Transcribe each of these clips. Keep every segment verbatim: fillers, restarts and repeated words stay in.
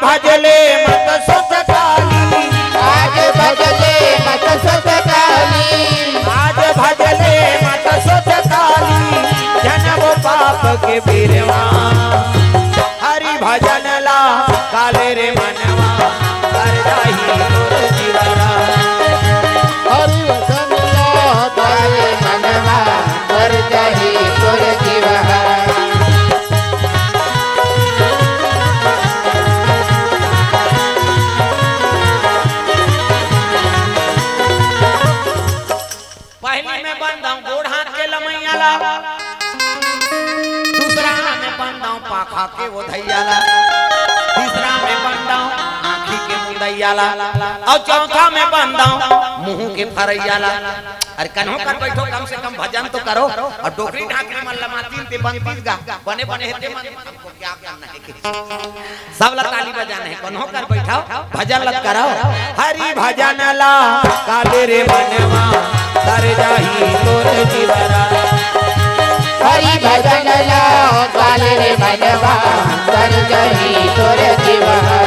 भजले मत सोच काली। आज भजले मत सोच काली। आज भजले मत सोच काली। जनबो पाप के बीरवा। हरि भजन ला काले रे मनवा। कर जाही तोर जीवरा। हरि भजन ला काले मनवा। कर जाही तोर जीवरा। पहली में बंदंव गोड़ हाथ के लमैया ला, दूसरा में बंदंव पाखा के ओधैया ला, तीसरा में बंदंव आँखी के मुदैया ला, अउ चौथा में बंदंव मुँह के फरैया ला। अरे कन्हो कर बैठो, कम से कम भजन तो करो। अउ डोकरी ढाकरी मन लमातीन ते बनतीस गा, बने बने हेते मन। क्या करना है कि सब ला ताली बजाना है, कन्हो कर बैठाओ, भजन ला कराओ। हरि भजन ला काले रे मनवा, तर जाही तोर जीवरा। हरि भजन ला काले रे मनवा, तर जाही तोर जीवरा।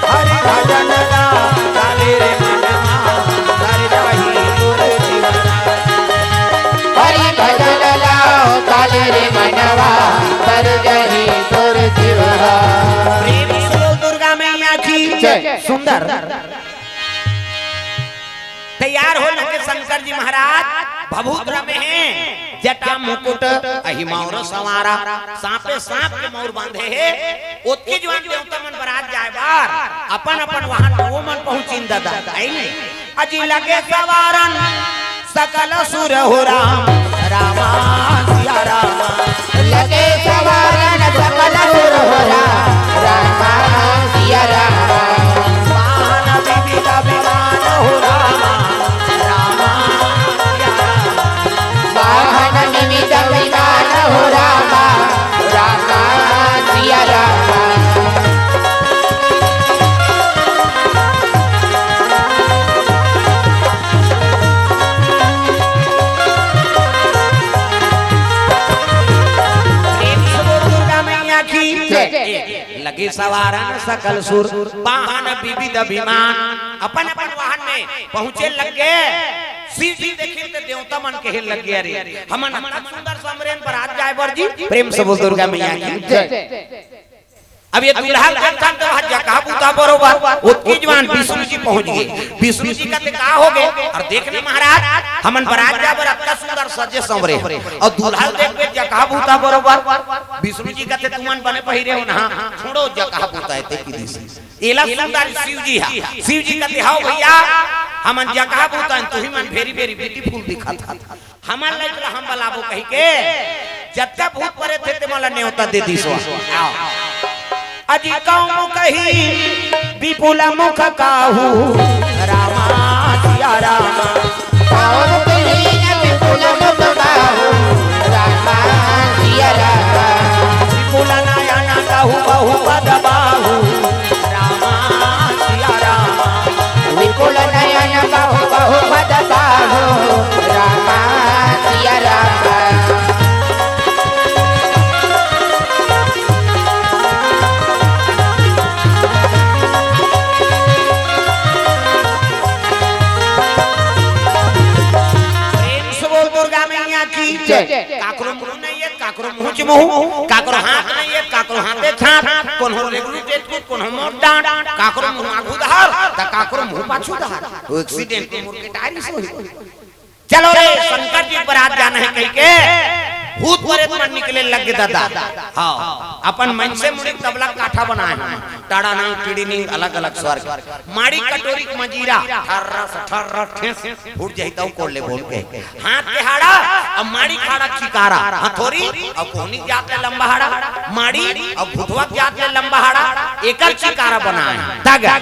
हरि भजन ला काले रे मनवा, तर जाही तोर जीवरा। हरि भजन ला काले रे मनवा, तर जाही तोर जीवरा। प्रेम से बोल दुर्गा मैया की जय। सुंदर। तैयार हो लगे शंकर जी महाराज, भभूत रमे हैं, जटा मुकुट अहि मौर संवारा, सांपे सांप के मौर बांधे हे। ओतके जुवान देवता मन बरात जाए बार अपन अपन वाहन वो मन पहुंचिन ददा, है नहीं? अजी लगे सवारन सकल सुर हो राम, रामा सिया रामा। लगे सवारन सकल सुर हो राम, रामा सिया रामा। वाहन विविध विमान हो रामा, रामा सिया रामा। वाहन विविध विमान हो रामा, रामा सिया रामा। प्रेम से बोल दुर्गा मैया की जय। लगे सवारन सकल सुर, वाहन विविध विमान, अपन अपन वाहन में पहुंचे लगे। शिव जी देखिन त देवता मन कहे लगे, "अरे, हमन अतना सुंदर संवरे हन बरात जाए बर जी।" प्रेम से बोल दुर्गा मैया की जय। अब ये दूल्हा देखथन त वहाँ जगह बूता बरोबर, ओतकी जुवान विष्णु जी पहुँच गे। विष्णु जी कथे, "का हो गे?" अउ देखने महाराज, हमन बरात जाए बर अतना सुंदर सजे संवरे, अउ दूल्हा देखबे जगह बूता बरोबर। विष्णु जी कथे, "तुमन बने पहिरे हो ना, छोड़ो जगह बूता हे ते की दिस।" एला सुंदर शिव जी हा। शिव जी कथे, "हव भैया, हमन जगह बूता हन, तुही मन very very beautiful दिखत हव। हमन ला एकला हम बलाबो," कहिके जतका भूत परेत हे ते मन ला नेवता दे दिस। आओ। अजी कौन कही विपुल मुख काहू, रामा सिया रामा। कौन कही विपुल मुख काहू, रामा सिया रामा। विपुल नयन कहु बहु पद बाहु, रामा सिया रामा। विपुल नयन कहु बहु पद बाहु, रामा सिया रामा। प्रेम से बोल दुर्गा मैया की जय। काकरो मुँह नहीं है, काकरो मुँह च मुँह, काकरो हाथ नहीं है, काकरो हाथे छाप, कोनो रेगलू टेटकू, कोनो मोट डांट, काकरो मुँह आगू धार, त काकरो मुँह पाछू धार। वो accident में मुड़ के टायर से होई। चलो रे, शंकर जी बरात जाना है कहिके भूत परेत मन निकले लग गे ददा। हाँ, अपन मन से मुड़ी तबला काठा बनाए हैं। टाड़ा नंग, टीड़ी निंग, अलग-अलग स्वर के। माड़ी कटोरी के मजीरा, ठर्रा से ठर्रा ठेस, फूट जाही तउ कोड़ ले बोल के। हाथ के हाड़ा, अउ माड़ी खाड़ा चिकारा, हथोरी, अउ कोहनी जात ले लंबा हाड़ा, माड़ी, अउ भुथवा जात ले लंबा हाड़ा, एकर चिकारा बनाए। दगा।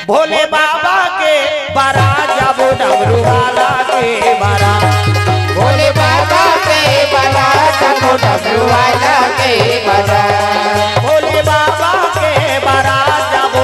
भोले बाबा के बरात जाबो, डमरू वाला के बरात। भोले बाबा के बरात जाबो, डमरू वाला के बरात। भोले बाबा के बरात जाबो,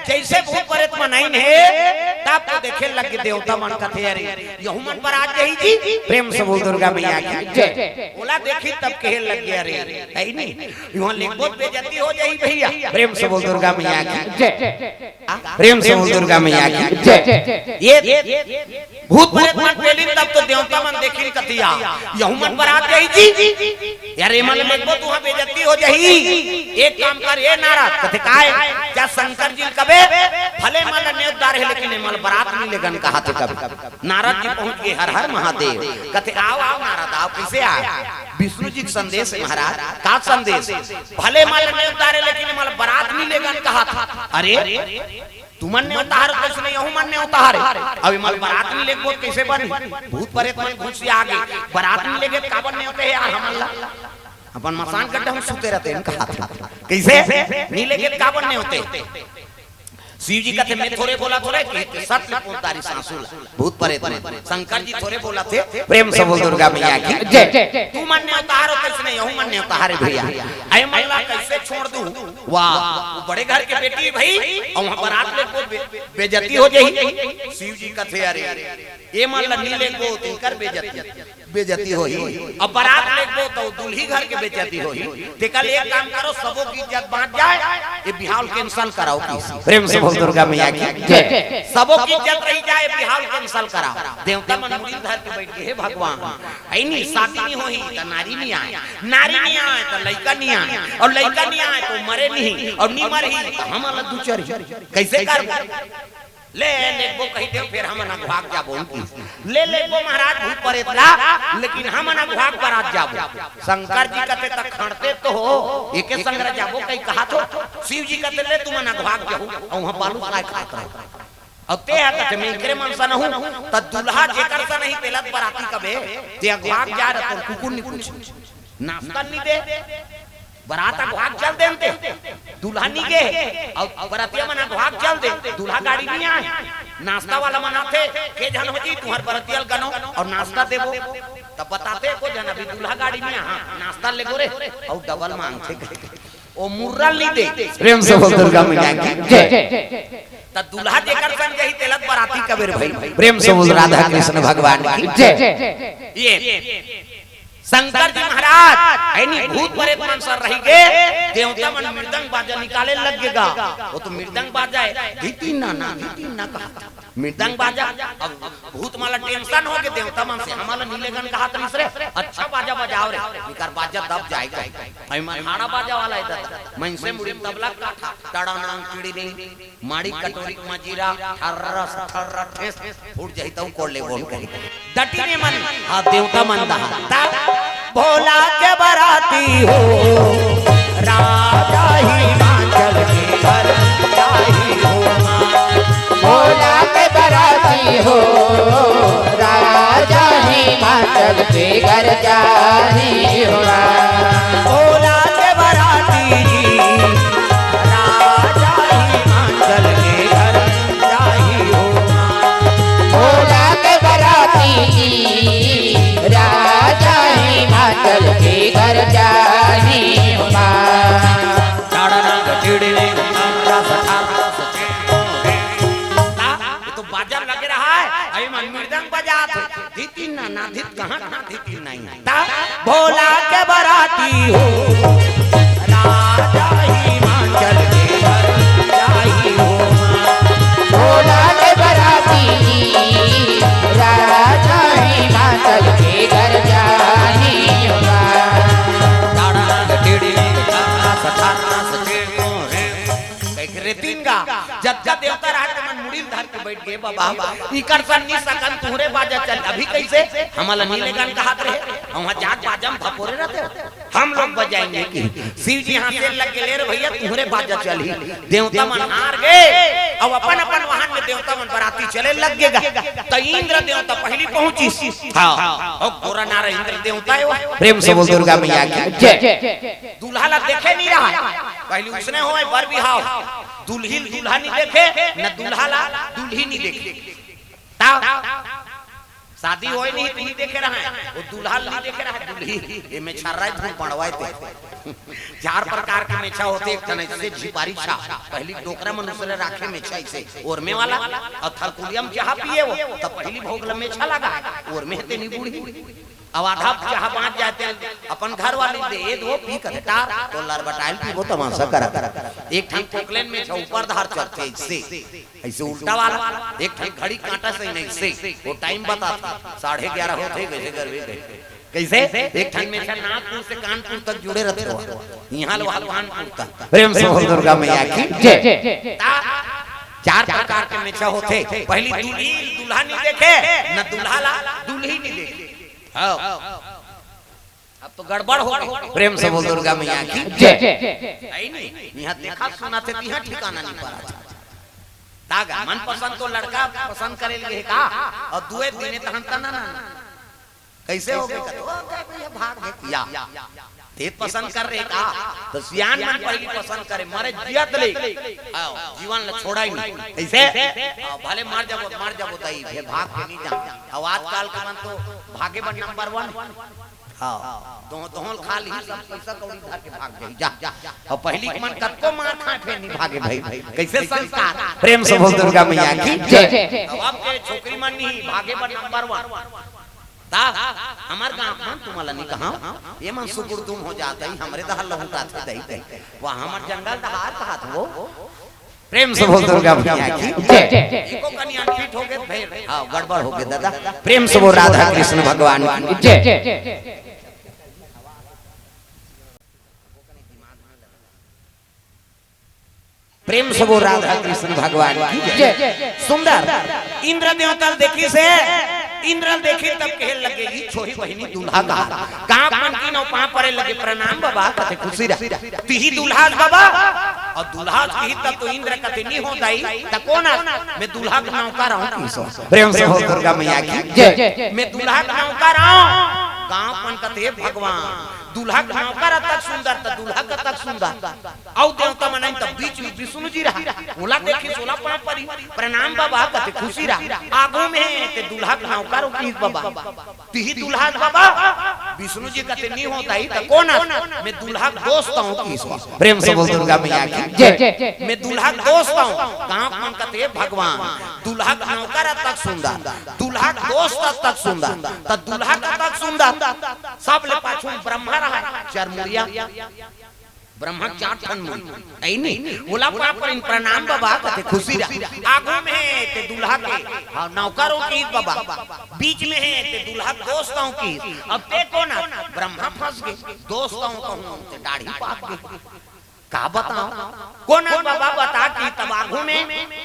जइसे भूत प्रेत मन आइन हे, तब तो देखे लग गे देवता मन, कथे, "अरे, यहू मन बरात जाही जी।" प्रेम से बोल दुर्गा मैया की जय। ओला देखिन तब कहे लग गे, "अरे, हइ नी, इहाँ लेगबो त बेइज्जती हो जाही भइया।" प्रेम से बोल दुर्गा मैया की जय। प्रेम से बोल दुर्गा मैया की जय। ये भूत प्रेत मन पेलिन तब तो देवता मन देखिन कथे, "यहू मन बरात जाही जी। यार, एमन ल लेगबो त उहाँ बेइज्जती हो जाही। एक काम कर, ए नारद," कथे, "काय?" "जा शंकर जी ल कबे, भले एमन ल नेवत डारे हे, लेकिन एमन ल बरात नी लेगन," कहाथे कबे। नारद जी पहुँच गे, "हर हर महादेव।" कथे, "आव, आव नारद, आव, कइसे आय?" "विष्णु जी के संदेश हे महाराज।" "का संदेश?" "भले एमन ल नेवत डारे हे, लेकिन एमन ल बरात नी लेगन कहाथे।" "अरे, तुमन नेवत डारे हो, कइसे नी, यहू मन नेवत डारे हे। अब एमन ल बरात नी लेगबो त कइसे बनही?" भूत प्रेत मन गुस्सिया गे, "बरात नी लेगे त काबर नेवते हे यार हमन ला? अपन मसान गड्ढा म सुते रहितेन," कहाथे। "कइसे? नी लेगे त काबर नेवते?" शिव जी कथे, "मैं थोरे बोलत हों रे कि सत ले पोंछ डारिस सासू ला।" भूत प्रेत मन, शंकर जी थोरे बोलथे। प्रेम से बोल दुर्गा मैया की जय। "तुमन नेवत डारे हो, कइसे नी, यहू मन नेवत डारे हे भइया। एमन ला कइसे छोड़ दूँ?" "वाह, वो बड़े घर के बेटी भई, अउ उहाँ बरात लेगबो त बे-, बेइज्जती हो जाही।" शिव जी कथे, "अरे, एमन ला नी लेगबो त इनकर बेइज्जती, बेइज्जती होही, अउ बरात लेगबो त दुल्ही घर के बेइज्जती होही। तेकर ले एक काम करो, सबो के इज्जत बाँच जाय, ये बिहाव ल cancel कराव।" किसी प्रेम से बोल दुर्गा मैया की जय। "सबो के इज्जत रहि जाय, ये बिहाव ल cancel कराव।" देवता मन मुड़ी ल धर के बइठ गे, "हे भगवान, हइ नी, शादी नी होही त नारी नी आय, नारी नी आय त लइका नी आय, अउ लइका नी आय त मरे नी, अउ नी मरही त हमन ला दुचरही, कइसे करबो?" "ले, लेगबो कहिथे, फेर हमन अघवाक जाबो," उनकी। "ले, लेगबो महाराज भूत प्रेत ला, लेकिन हमन अघवाक बरात जाबो।" शंकर जी कथे, "त खंड़ते तो हो, एके संग रहि जाबो कहि कहाथो।" शिव जी कथे, "ले, तुमन अघवाक जाहू, अउ उहाँ बालू काय खात रहो।" अउ तेहा कथे, "मैं एकरे मन सन हूँ, त दूल्हा जेकर सन ही तेला त बराती कबे, ते अघवाक जा रहे, तोर कुकुर नी पूछे, नाश्ता नी दे।" बरात अघवाक चल देन ते, दूल्हा नी गे, अउ बरतिया मन अघवाक चल दे, दूल्हा गाड़ी नी आय, नाश्ता वाला मन आथे, "के झन हो जी, तुँहर बरतिया ल गनो अउ नाश्ता देबो।" तब बताथे, "एको झन अभी दूल्हा गाड़ी नी आय, हाँ, नाश्ता लेगो रे," अउ double माँगथे, ओ मुर्रा ल नी दे। प्रेम से बोल दुर्गा मैया की जय। त दूल्हा जेकर सन जाही, तेला त बराती कबे रे भई। प्रेम से बोल राधा कृष्ण भगवान की जय। ये शंकर जी महाराज, हइ नी, भूत प्रेत मन सन रहि गे, देवता मन मृदंग बाजा निकाले लग गे गा। ओ तो मृदंग बाजा हे, धितिन ना, धितिन ना कहा। मृदंग बाजा, अब भूत मन ला tension हो गे, देवता मन से, "हमन ला नी लेगन कहात रहिस रे, अच्छा बाजा बजाव रे, इकर बाजा दब जाय गा।" अउ एमन हाड़ा बाजा वाला हे दादा, मइनसे मुड़ी तबला काठा, टड़ानांग टिड़िनिंग, माड़ी कटोरी के मजीरा, ठर्रस, ठर्र, ठेस, फूट जाही तउ कोड़ लेबो कही। डटी ने मन, हाँ, देवता मन दहा। ता भोला के बराती हो, राजा हिमाचल के घर जाही हो माँ। भोला के बराती हो, राजा हिमाचल के घर जाही हो माँ। भोला के बराती जी, राजा हिमाचल के घर जाही हो माँ। भोला के बराती जी, राजा हिमाचल के घर जाही हो माँ। टाड़ा रंग टिड़ी रंग, टाड़ा सटाड़ा सटाड़ा। ये तो बाजा लगे रहा है, अभी मन मृदंग बजात हे। धितिन ना, ना धित, कहाँ, कहाँ धितिन नहीं है? ता भोला के बराती हो, राजा हिमाचल के घर जाही हो माँ। भोला के बराती, राजा हिमाचल के घर जाही हो माँ। ताड़ा टिड़ी, ताड़ा सठाड़ा सठे। कहिके रेतिन गा, जतका देवता रहत मन मुड़ी ल धर के बइठ गे, "बाबा, इकर सन नी सकन, तुँहरे बाजा चल।" "अभी कइसे? हमन ला नी लेगन कहात रहे, अउ उहाँ जाके बाजा म धपोरे रहिते हो, हम लोग बजाएंगे।" कि शिव जी हाँसे लग गे, "ले रे भइया, तुँहरे बाजा चलही।" देवता मन हार गे, अउ अपन अपन वाहन में देवता मन बराती चले लग गे गा। त इंद्र देवता पहिली पहुँचिस। हाँ, अउ गोरा नारा इंद्र देवता हे वो। प्रेम से बोल दुर्गा मैया की जय। दूल्हा ला देखे नी रहा, पहिली उसने होय बर बिहाव, दुल्ही ल दूल्हा नी देखे, न दूल्हा ला दुल्ही नी देखे। ता शादी होय नहीं, तुही देखे रहे, वो दूल्हा ल नहीं देखे रहे, दुल्ही, ये मेछर्रा धूल पड़वाए ते। चार प्रकार के मेछा होथे, एक ठन ऐसे झिपारी छा, पहिली डोकरा मनुष्य ल राखे मेछा ऐसे, ओरमे वाला, अउ थलकुलिया म चाहा पिए वो, त पहिली भोग ल मेछा लगा, ओरमे ते नहीं बूड़ही। अब आधा चाहा बाँच जाय ते, अपन घर वाली दे, ए दो पी कर टार, तो लरबटाइल पीबो तमाशा करा। एक ठन पोकलेन मेछा ऊपर धार चढ़थे ऐसे, ऐसे उल्टा वाला, एक ठन घड़ी कांटा से नहीं से, वो टाइम बताथे, साढ़े ग्यारह होथे, वैसे करबे कहे। कैसे? एक ठन मेछा नागपुर से कानपुर तक जुड़े रथे, इहाँ ले वहाँ कानपुर तक। प्रेम से बोल दुर्गा मैया की जय। ता चार प्रकार के मेछा होथे। पहिली दुल्ही, दूल्हा नहीं देखे, न दूल्हा ला दुल्ही नहीं देखे। हाँ। अब तो गड़बड़ हो गई। प्रेम से बोल दुर्गा मैया की जय। है नहीं? इहाँ देखा सुना थे, इहाँ ठिकाना नहीं पड़ा था। तागा मन पसंद तो लड़का पसंद करे लगे का, अउ दुए दिने तहन तना ना। कैसे हो गए? ओ, कहे भैया भाग गए। या, ते पसंद कर रहे का? तो सियान मन पहिली पसंद करे, मरे जियत ले। आओ, जीवन ल छोड़ा ही नहीं। कैसे? आओ, भले मर जाबो, मर जाबो तई, फिर भाग के नहीं जा। अउ आजकल के मन तो भागे बर नंबर वन। हाँ, दो, दोहल खा ली, सब पैसा कौड़ी धर के भाग जाई, जा। अउ पहिली के मन कतको मार खाए, फिर नहीं भागे भाई। कैसे संस्कार? प्रेम से बोल दुर्गा मैया की जय। अब के छोकरी मन नहीं, भागे बर नंबर वन। ता, हमर गाँव मन तुम्हारा नहीं कहा, ये मन सुकुर तुम हो जाता ही, हमरे दहार लहुटाथे दई दई। वहाँ हमर जंगल दहार कहा था वो। प्रेम से बोल दुर्गा मैया की जय। एको कनी अनफिट हो गए, फिर हाँ, गड़बड़ हो गए दादा। प्रेम से बोल राधा कृष्ण भगवान की जय। प्रेम से बोल राधा कृष्ण भगवान की जय। जय। सुंदर इंद्र देवता ल देखिस हे, इंद्र ल देखिस तब कहे लगे, "ई छोरी बहिनी दूल्हा का।" गाँव मन की नौ पाँव परे लगे, "प्रणाम बाबा," कथे खुशी रह। "तिही दूल्हा बाबा?" अउ दूल्हा किही तब तो इंद्र कथे, "नहीं हो दाई, त कोन आ?" "मैं दूल्हा के नौकर हूँ।" प्रेम से बोल दुर्गा मैया की जय। "मैं दूल्हा के नौकर हूँ।" गाँव मन कथे, "भगवान, दूल्हा के नौकर अतक सुंदर, त दूल्हा कतक सुंदर।" अउ देवता मन आइन, तब बीच में विष्णु जी रहा, ओला देखिस, ओला पाँव परी, "प्रणाम बाबा," कथे खुशी रहा। "आगू में हे ते दूल्हा के नौकर हूँ किहिस बाबा, तिही दूल्हा बाबा?" विष्णु जी कथे, "नहीं हो दाई, त कोन आ?" "मैं दूल्हा के दोस्त हूँ किहिस।" प्रेम से बोल दुर्गा मैया की जय। "मैं दूल्हा के दोस्त हूँ।" गाँव मन कथे, "भगवान, दूल्हा के नौकर अतक सुंदर, दूल्हा के दोस्त अतक सुंदर, त दूल्हा कतक सुंदर?" सब ले पाछू ब्रह्मा रहा, चरमुड़िया। ब्रह्मा के चार ठन मुड़ी, ऐ नी? ओला पाँव परिन, "प्रणाम बाबा," कथे खुशी रहा। "आगू में हे ते दूल्हा के, हाँ, नौकर हूँ किहिस बाबा। बीच में हे ते दूल्हा के दोस्त हूँ किहिस। अब ते कोन आ?" ब्रह्मा फंस गे, "दोस्त हूँ कहूँ ते दाढ़ी पाक गे। का बताओ? कोन आ बाबा बता?" किहिस तब आगू में,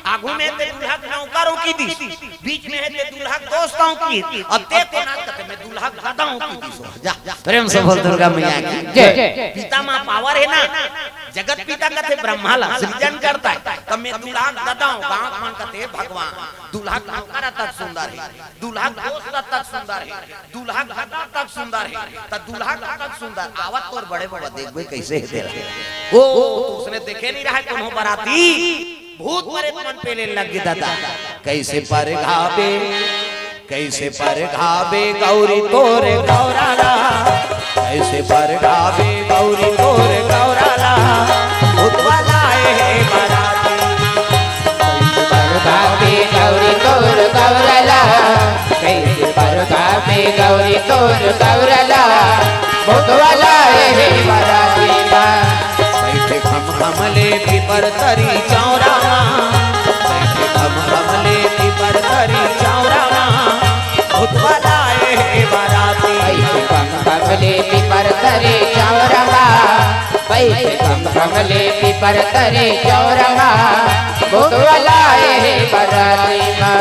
आगू में ते दूल्हा के नौकर हूँ किहिस, बीच में हे ते दूल्हा के दोस्त हूँ किहिस, अब ते कोन आ? कथे, "मैं दूल्हा के ददा हूँ किहिस।" जा, प्रेम से बोल दुर्गा मैया की जय। पिता माँ पावर हे ना, जगत पिता कथे ब्रह्मा ला, सृजन करता हे। त मैं दूल्हा के ददा हूँ, गाँव मन कथे, "भगवान, दूल्हा के नौकर अतक सुंदर हे, दूल्हा के दोस्त अतक सुंदर हे, दूल्हा के ददा अतक सुंदर हे, त दूल्हा के अतक सुंदर आवत तोर बड़े बाबा देखबे कैसे हे तेला।" ओ, तो उसने देखे नहीं रहा हे कोनो बराती। भूत प्रेत मन पेले लग गे दादा। कैसे परघाबे, कैसे परघाबे गौरी तोरे गौरा ला, कैसे परघाबे गौरी तोरे गौरा ला, भूतवा लाए हे बराती। कैसे परघाबे गौरी तोरे गौरा ला, कैसे परघाबे गौरी तोरे गौरा ला, भूतवा लाए हे बराती मा। बैठे खम खम ले पीपर तरी चौरा मा, बैठे खम खम ले पीपर तरी चौरा मा, भूतवा लाए हे बराती। बैठे खम खम ले पीपर तरी चौरा मा, बैठे खम खम ले पीपर तरी चौरा मा, भूतवा लाए हे बराती मा।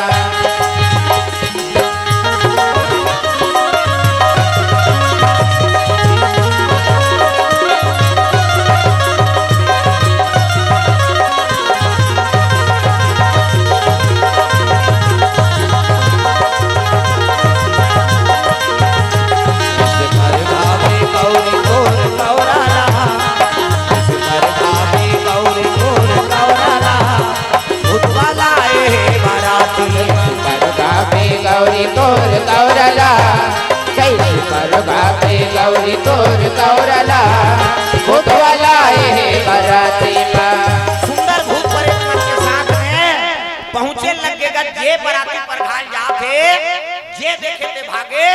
भाभी गौरी तोर तौरला, भूतवा लाए हे बराती मा। सुंदर भूत प्रेत मन के साथ में पहुंचे लगे गा, जे बराती परघाय ल जात हे, जे देखे ते भागे,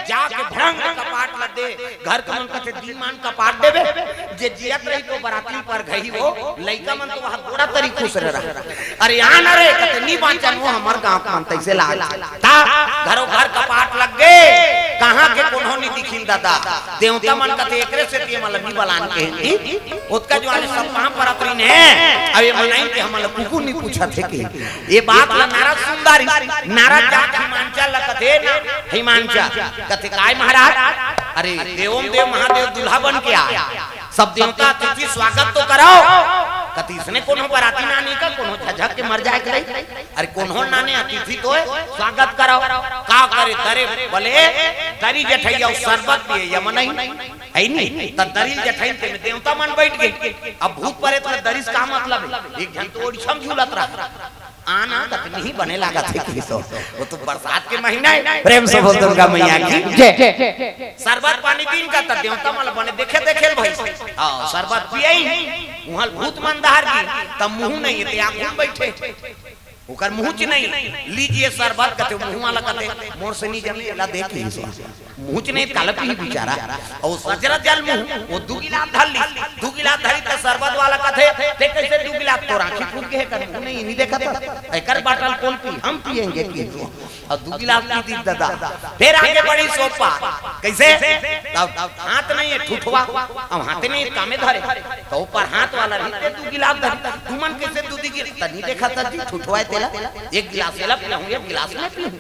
जाके भड़ंग कपाट ल दे। घर के मन कथे, "दीमान कपाट देबे, जे जियत रही तो बराती परघाही वो, लइका मन तो वहां गोड़ा तरी खुश रह रहा।" "अरे आ न रे," कथे, "नी बांचन, वो हमर गांव के मन तइसे लाग।" ता घरो घर कपाट लग गे, कहां के कोनो नी दिखिन दादा। देवता मन कथे, "एकरे सेती हमन ल नी बलान के हे।" ओतका जुवार ले सब पांव परत रहिन हे, अब ये मनई के हमन ल कुकु नी पूछत हे के। ये बात ल नारद सुन डारिस, नारद जाके हिमांचल ल कथे, हिमांचल कथे, "काय महाराज, अरे देवों देव महादेव दूल्हा बन के आय, सब देवता अतिथि स्वागत तो करव।" कथे, "इसने कोनो बराती नानी का, कोनो झझक के मर जाय के रही? अरे कोनो नाने अतिथि तो हे, स्वागत करव।" का करे, दरी बोले, दरी जठई अउ शरबत पिए, ये मनई हे नी, त दरी जठई ते में देवता मन बइठ गे। अब भूत प्रेत ल दरी से का मतलब हे? एक झन तो ओड़छम झूलत रहा, आना तकनी बने लागत हे कि तो, वो तो बरसात के महीना हे। प्रेम से बोल दुर्गा मैया की जय। शरबत पानी दिन का त देवता मन ल बने देखे देखे ल भाई। हां, शरबत पियई, उहां ल भूत मन डहर गे, त मुंह नहीं हे ते आंखों बइठे। ओकर मुंहच नहीं, "लीजिए शरबत," कथे, मुंह वाला कथे, "मोर से नी जमे, एला दे के ही सो।" मुंहच नहीं, काला पीही बेचारा। अउ सजरा जल मुंह, वो दू गिलास धर ली, दू गिलास धरी त शरबत वाला कथे, "ते कइसे दू गिलास, तोर आंखी फूट गे हे कर, मुंह नहीं, नी देखत हे, एकर बाटल कोन पी, हम पिएंगे कि तो।" अउ दू गिलास पी दी दादा। फेर आगे बढ़ी सोपा, कइसे? तब हाथ नहीं हे ठुठवा, अब हाथ नहीं हे, कामे धरे, त ऊपर हाथ वाला रहिथे, दू गिलास धरी, तुमन कइसे दू दी गिलास? त नी देखत जी, ठुठवा हे तेला, एक गिलास एला पीहूं, एक गिलास मैं पीहूं।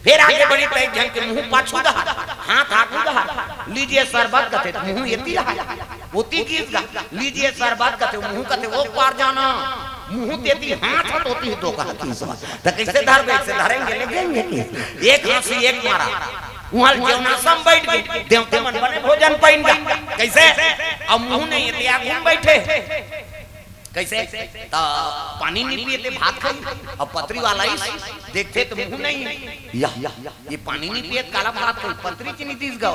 फेर आगे बढ़ी त एक झन के मुंह पाछू डहर, हाथ आगू डहर, "लीजिए शरबत," कथे, मुंह एती डहर, ओती गिस गा, "लीजिए शरबत," कथे, मुंह कथे, "ओ पार जाना," मुंह तेती, हाथ हट ओती, तो कहा कि इस बात। त कइसे धरबे? से धरेंगे, ले देंगे कि। एक हांसी, एक मारा। उहां जेवनासा म बइठ गे, देवता मन बने भोजन पाइन गा। कइसे? अब मुंह नहीं हे ते आगू म बइठे। कइसे? त पानी नी पिए ते भात खाई। अब पतरी वाला आइस, देखथे त मुंह नहीं हे। या, या, ये पानी नी पिए त काला भात खाई, पतरी चीनी दिस गा।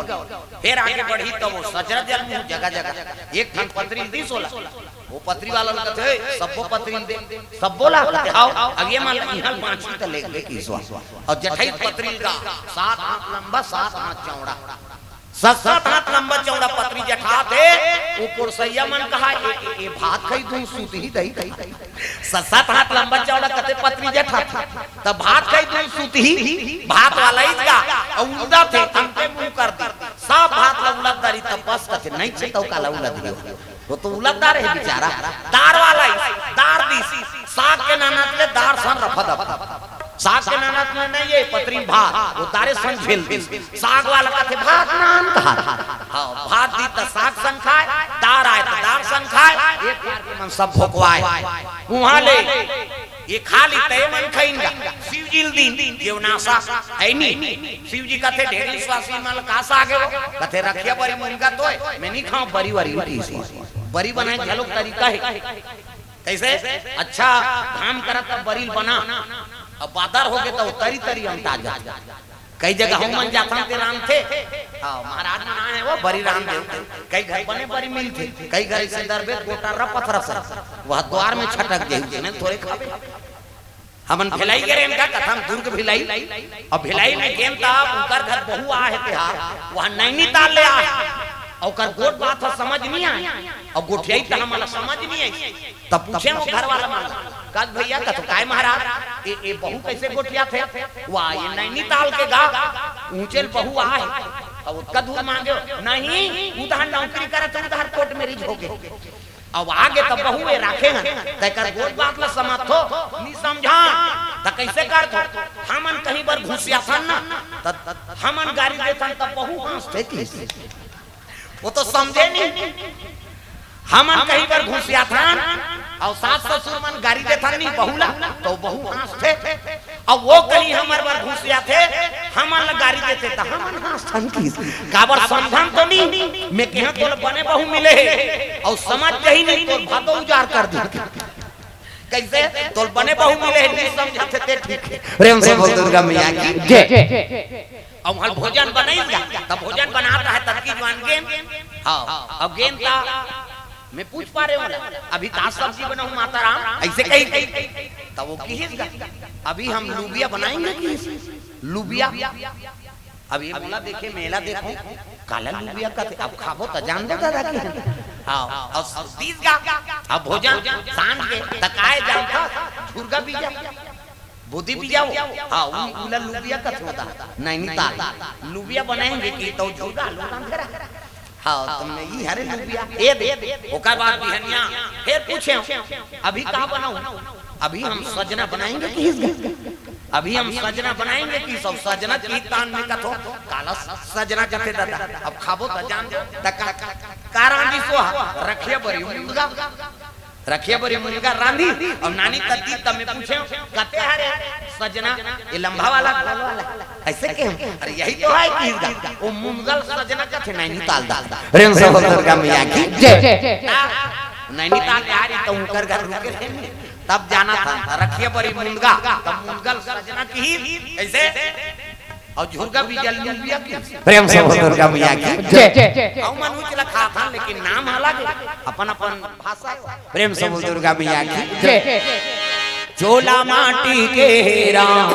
फेर आगे बढ़ी त वो सजरा जल मुंह जगह जगह। एक ठन पतरी दिस ओला। वो पतरी वाला ल कथे, "सब्बो पतरी ल दे।" "सब्बो ला?" कथे, "हाव।" "अब ये मन ल इहां बांचही त ले, ले के ईश्वर।" अउ जठई पतरी ल गा, सात हाथ लंबा, सात हाथ चौड़ा। सात, सात हाथ लंबा चौड़ा पतरी जठात हे, वो पुरसैया मन कहा, "ए, ए, ए भात खाई दूं, सूतही दई दई।" सात, सात हाथ लंबा चौड़ा कथे पतरी जठात हे, त भात खाई दूं, सूतही, भात वाला ही गा, अउ उलदा थे, तंते मुंह कर दी। सब भात ला उलद डारी, त बस कथे, "नहीं छे, तउ काला उलद दियो।" वो तो उलद डारे हे बेचारा। दार वाला ही, दार दिस, साग के नानत ले दार सन रफा दफा। साग के नानत में नहीं हे, पतरी भात, वो दारे सन झेल दिस। साग वाला कथे, "भात नान कहा।" हां, भात दी त साग सन खाय, दार आय त दार सन खाय, एक बार के मन सब भोकवाय। उहां ले ये खाली तय मन खइन गा, शिव जी ल दीन, जेवनासा, हे नी? शिव जी कथे, "ढेरी विश्वासी मन ल का साग हे वो?" कथे, "रखिया बरी मुनगा तो हे, मैं नी खांव बरी वरी।" बरी बनाय घलो तरीका हे। कइसे? अच्छा घाम करत त बरी ल बना, अब बादर हो गे त वो तरी तरी अंटा जाथे। कई जगह हमन जाथन ते रांधथे। हां, महाराज मन आए हे वो बरी रांध देथे। कई घर बने बरी मिलथे, कई घर अइसे दरबे गोटा रपत रपत, वो द्वार में छटक जाही, जेमे ल थोरे खाबे। हमन भिलाई गे रेहेन का कथन, दुर्ग भिलाई। अब भिलाई में गेन त उंकर घर बहू आहे ते हा, वहां नैनीताल ले आहे। अउ ओकर गोठ बात ह समझ नी आय। अउ गोठियाई त हमन ला समझ नी आय। तब पूछे वो घर वाला मन, "कस भैया, कथो काय महाराज, ए, ए बहू कइसे गोठियाथे?" "वाह, ये नैनीताल के गा, ऊंचे ल बहू आहे।" अब ओतका दूर मांगे हो, "नहीं, उधार नौकरी करत, उधार कोर्ट मैरिज हो गे।" अब आगे त बहू ए राखे हन, तेकर गोठ बात ल समझथो, नी समझन, त कइसे करथो? हमन कहीं बर घुसियाथन ना, त हमन गारी देथन, त बहू हांसथे कि वो तो समझे नी। हमन कहीं बर घुसियाथन, अउ सास ससुर मन गारी देथन नी बहू ला, त बहू हांसथे। अउ वो कहीं हमर बर घुसियाथे, हमन ला गारी देथे, त हमन हांसथन कि। काबर समझन तो नी, मैं कहेंव तोला बने बहू मिले हे, अउ समझ जाही नी, तोर भादो उजाड़ कर दिही। कइसे? तोला बने बहू मिले हे, नी समझथे ते ठीक हे। प्रेम से बोल दुर्गा मैया की जय। अउ हमर भोजन बनाइस गा, त भोजन बनात हे तब की जुवान गेन। हाँ, अब गेन त मैं पूछ पा रहे हूँ ना, अभी का सब्जी बनाऊँ माता राम, ऐसे कही। त वो किहिस गा, अभी हम लुबिया बनाएंगे किहिस, लुबिया। अब ये मोला देखे, मैं एला देखूं, काला लुबिया कथे, अब खाबो त जान दो दादा की। हाँ, अब दीस गा, अब भोजन सांझ के त काय जानता, झुरगा बीजा, बोदी बीजा वो। हाँ, उ-, उला लुबिया कथे होता, नैनीताल। लुबिया बनाएंगे कि तो झुरगा आलू रांधे रहा। हाँ, तुमने ई हरे लुबिया, ए दे। ओकर बाद बिहनिया, फिर पूछे, अभी का बनाऊं? अभी हम सजना बनाएंगे किहिस गा। अभी हम सजना बनाएंगे किहिस, सजना की तान में कथो, काला सजना कथे दादा, अब खाबो त जान, त का, का, का रांधी सो हा, रखिया बरी मुनगा, रखिया बरी मुनगा रांधी, अउ नानी तती तब मैं पूछे, कते हरे सजना, ये लंबा वाला, गोल वाला, ऐसे के हम, अरे यही तो है किहिस गा, वो मुनगल सजना कथे नैनीताल दा। प्रेम से बोल दुर्गा मैया की जय। नैनीताल आ रही त उनकर घर रुके रहे, तब जाना था, रखिया बरी मुनगा, तब मुनगल सजना किहिस, ऐसे, अउ झुरगा बीजा लुबिया किहिस। प्रेम से बोल दुर्गा मैया की जय। अउ मन उचला खा था, लेकिन नाम अलग है, अपन अपन भाषा है। प्रेम से बोल दुर्गा मैया की जय। चोला माटी के हे राम,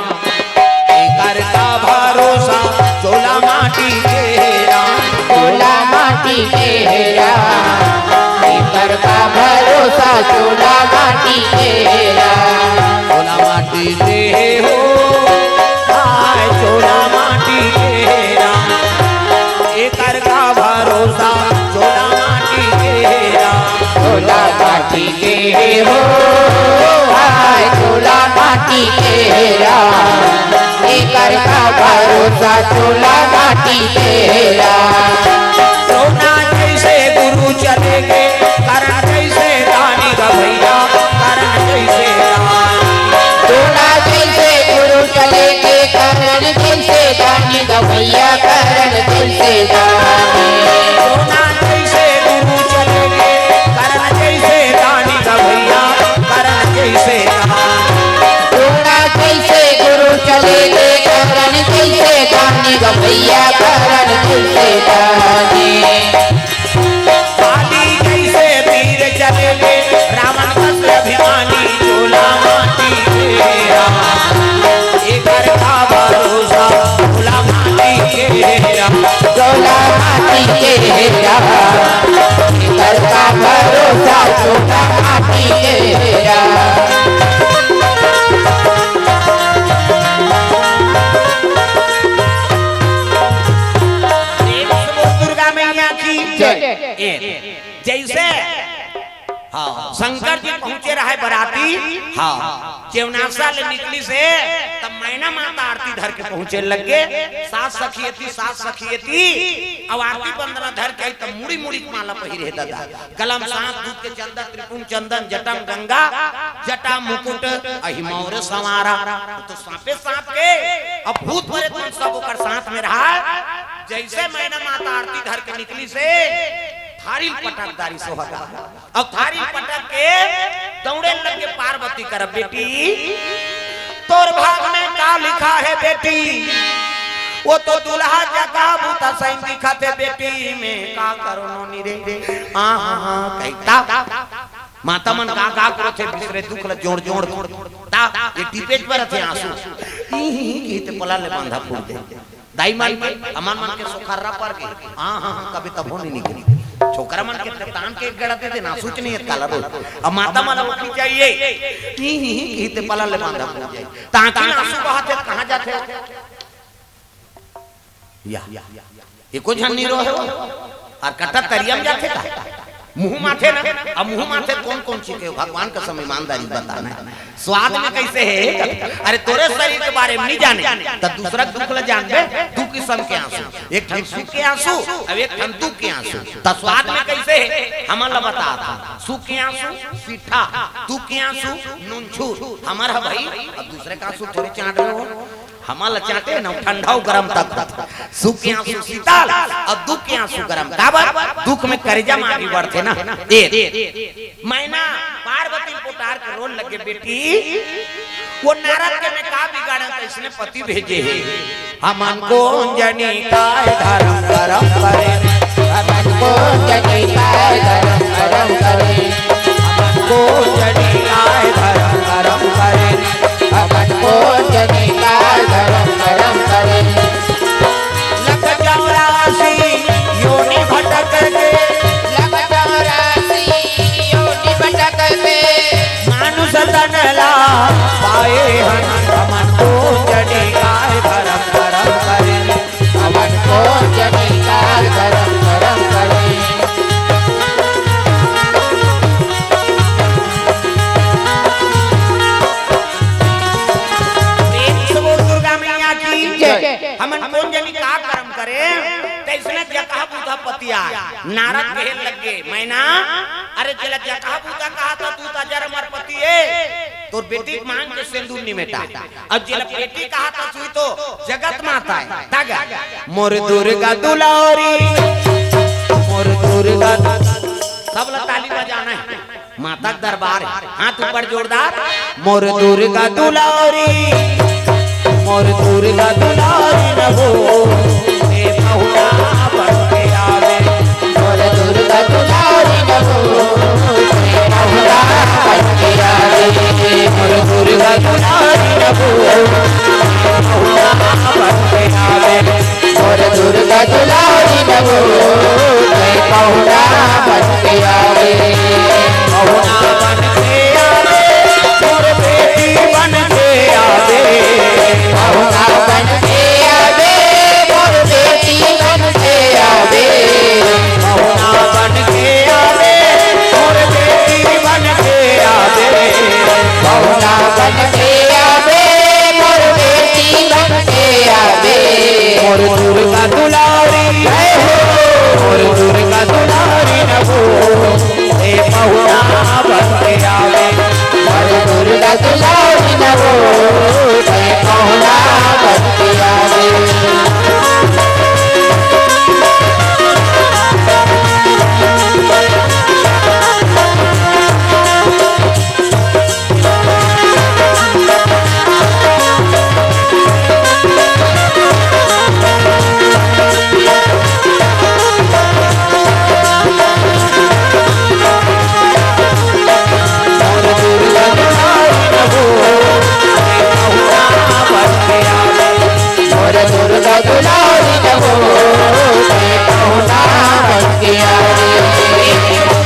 एकर का भरोसा, चोला माटी के हे राम। चोला माटी के हे राम, एकर का भरोसा, चोला माटी के हे राम। चोला माटी के हे हो, हाय चोला माटी के हे राम, एकर का भरोसा, चोला माटी के हे राम। चोला माटी के हे हो, हाय चोला माटी के हे राम, एकर का भरोसा, चोला माटी के हे राम। सोना जैसे गुरु चले गे, करण जैसे दानी गा भैया, करण जैसे दानी। सोना जैसे गुरु चले गे, करण जैसे दानी गा भैया, करण जैसे दानी। सोना जैसे गुरु चले गे, करण जैसे दानी गा भैया, करण जैसे दानी। सोना जैसे गुरु चले गे, करण जैसे दानी गा भैया, करण जैसे दानी। बाली जैसे वीर चले गे, रावण कस अभिमानी, चोला माटी के हे राम। एकर का भरोसा, चोला माटी के हे राम। चोला माटी के हे राम। एकर का भरोसा, चोला माटी के हे राम। प्रेम से बोल दुर्गा मैया की जय। ए, जैसे हाँ, शंकर जी पहुंचे रहे बराती, हाँ, जेवनासा ले निकलिस हे, तब मैना माता आरती धर के पहुंचे लगे। सात सखियती, सात सखियती, अब आरती बंदना धर के आई, तब मुड़ी मुड़ी के माला पहिरे दादा। गलम सांप, दूध के चंदन, त्रिपुंड चंदन, जटम गंगा, जटा मुकुट, अहि मौर संवारा। तो सांपे सांप के, अब भूत प्रेत मन सब ओकर साथ में रहा। जैसे मैना माता आरती धर के निकलिस हे, थारी पटक दारी सोहगा। अब थारी पटक के दौड़े लगे पार्वती कर, "बेटी, तोर भाग में का लिखा है बेटी? वो तो दुल्हा जका बूता सैन दिखत हे बेटी, मैं का करो नोनी रे?" आ हा हा, कहिता माता मन का का करथे, बिसरे दुख ल जोड़ जोड़ ता, ये टिपेट पर थे आंसू। ई ही ही कहिते पला ले बांधा फूट दे। दाई मन के, अमन मन के सोखर्रा पर के, हाँ, हाँ, हाँ, कभी तभो नहीं निकली। छोकरा मन के तान के एक गड़ा दे देना, सूच नहीं है काला रोज। अब माता मन ला ओखी चाहिए। ही, ही, ही, ही, ते पला ले बांधा हो जाए। ताकि ना आंसू बहाते, कहाँ जाते? या। एको झन नहीं रोहे हो। और कट्टा तरिया में जाते का? मुंह माथे ना, अब मुंह माथे कौन कौन चीज के भगवान कसम ईमानदारी बताना है। स्वाद में कैसे है? अरे तोरे शरीर के बारे में नहीं जाने, त दूसरा के दुख ल जानबे, दू किस्म के आंसू, एक ठन सुख के आंसू, अब एक ठन दुख के आंसू। त स्वाद में कैसे है? हमन ल बता था, सुख के आंसू सीठा, दुख के आंसू नूनछूर। हमर ह भाई, अब दूसरे का आंसू थोड़ी चाट रहे हो। हमन ल चाटे ना, ठंडा अउ गरम तक होथे। सुख के आंसू शीतल अउ दुख के आंसू गरम। काबर? दुख में करेजा म आगी बढ़थे ना। ए, मैना पार्वती ल पोटार के रोन लगे, बेटी, वो नारद के मैं का बिगाड़ेंव, अइसने पति भेजे हे। हमन कोन जनी काय धरम करम करे, हमन कोन जनी काय धरम करम करे, हमन कोन जनी काय धरम करम करे, हमन कोन जनी काय धरम करम करे। लख चौरासी योनि भटक के, लख चौरासी योनि भटक के, मानुष तन ला पाए हन, हमन कोन जनी काय धरम करम करे, हमन कोन जनी काय धरम करम करे। प्रेम से बोल दुर्गा मैया की जय। हमन कोन जनी का करम करे, तइसने जकहा बूता पतिया। नारद कहे लगे, मैना, अरे जेला जकहा बूता कहा त तू त अजर अमर पति ए, तोर बेटी के मांग के सेंदूर निमेटा। अउ जेला बेटी कहा त तू तो जगत माता ए। तागा, मोर दुर्गा दुलारी, मोर दुर्गा, सब ला ताली बजाना हे। माता के दरबार हे। हाथ ऊपर जोरदार। मोर दुर्गा दुलारी, मोर दुर्गा दुलारी न हो, ए पहुना बन के आवे। मोर दुर्गा दुलारी न हो, ए पहुना बन के आवे। मोर दुर्गा दुलारी न हो, ए पहुना बन के आवे। मोर दुर्गा दुलारी न हो, ए पहुना बन के आवे। पहुना बन के आवे, मोर बेटी बन के आवे। पहुना बन के आवे, मोर बेटी बन के आवे। पहुना बन के आवे, मोर बेटी बन के आवे। पहुना बन के आवे, मोर बेटी बन के आवे। मोर दुर्गा दुलारी, जय हो। मोर दुर्गा दुलारी न हो, ए पहुना बन के आवे। मोर दुर्गा दुलारी न हो, ए पहुना बन के आवे।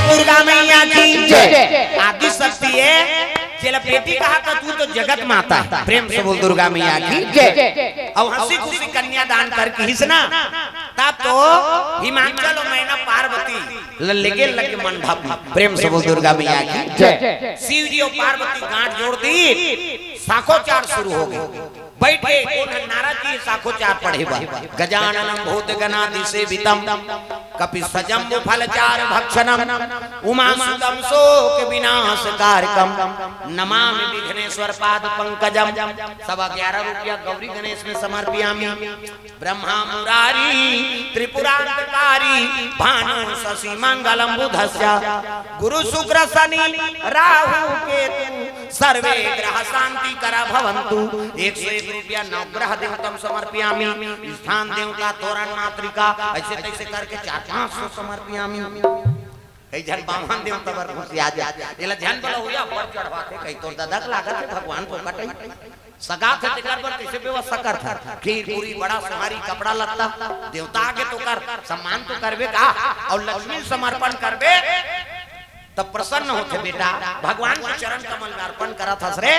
दुर्गा मैया की जय। आदि शक्ति है। जेला बेटी कहा त तू तो जगत माता है। प्रेम से बोल दुर्गा मैया की जय। अउ हंसी खुशी कन्यादान करके हिसना, तब तो हिमांचल अउ मैना पार्वती ल-, लेगे लगे मंडप में। प्रेम से बोल दुर्गा मैया की जय। शिव जी अउ पार्वती गांठ जोड़ दी, साखोचार शुरू हो गे। बैठ गे, कोन ह? नारद जी साखोचार पढ़े बर। गजाननम भूत गणादि सेवितम, कपि सजम्बु फल चारु भक्षणम, उमा सुतम शोक विनाश कारकम, नमामि विघ्नेश्वर पाद पंकजम। सवा ग्यारह रुपया गौरी गणेश में समर्पयामि। ब्रह्मा मुरारी त्रिपुरांतकारी, भानु शशि मंगलम बुधस्य, गुरु शुक्र शनि राहु केतु, सर्वे ग्रह शांति करा भवंतु। एक सौ एक रुपया नवग्रह देवतम समर्पयामि। स्थान देवता, तोरण मातृका, अइसे तइसे करके चार पांच सौ समर्पयामि। कई झन बामन देवता बर घुसिया जाय। एला झन बोला, हुआ पर चढ़वाथे, कई तोर ददा के लागत हे भगवान फोकट हे। सगा थे तेकर बर कइसे व्यवस्था करथन? खीर पूरी, बड़ा सोहारी, कपड़ा लत्ता, देवता आगे तो कर, सम्मान तो करबे का? अउ लक्ष्मी समर्पण करबे तब प्रसन्न होथे बेटा। भगवान के चरण कमल में अर्पण करत हस रे,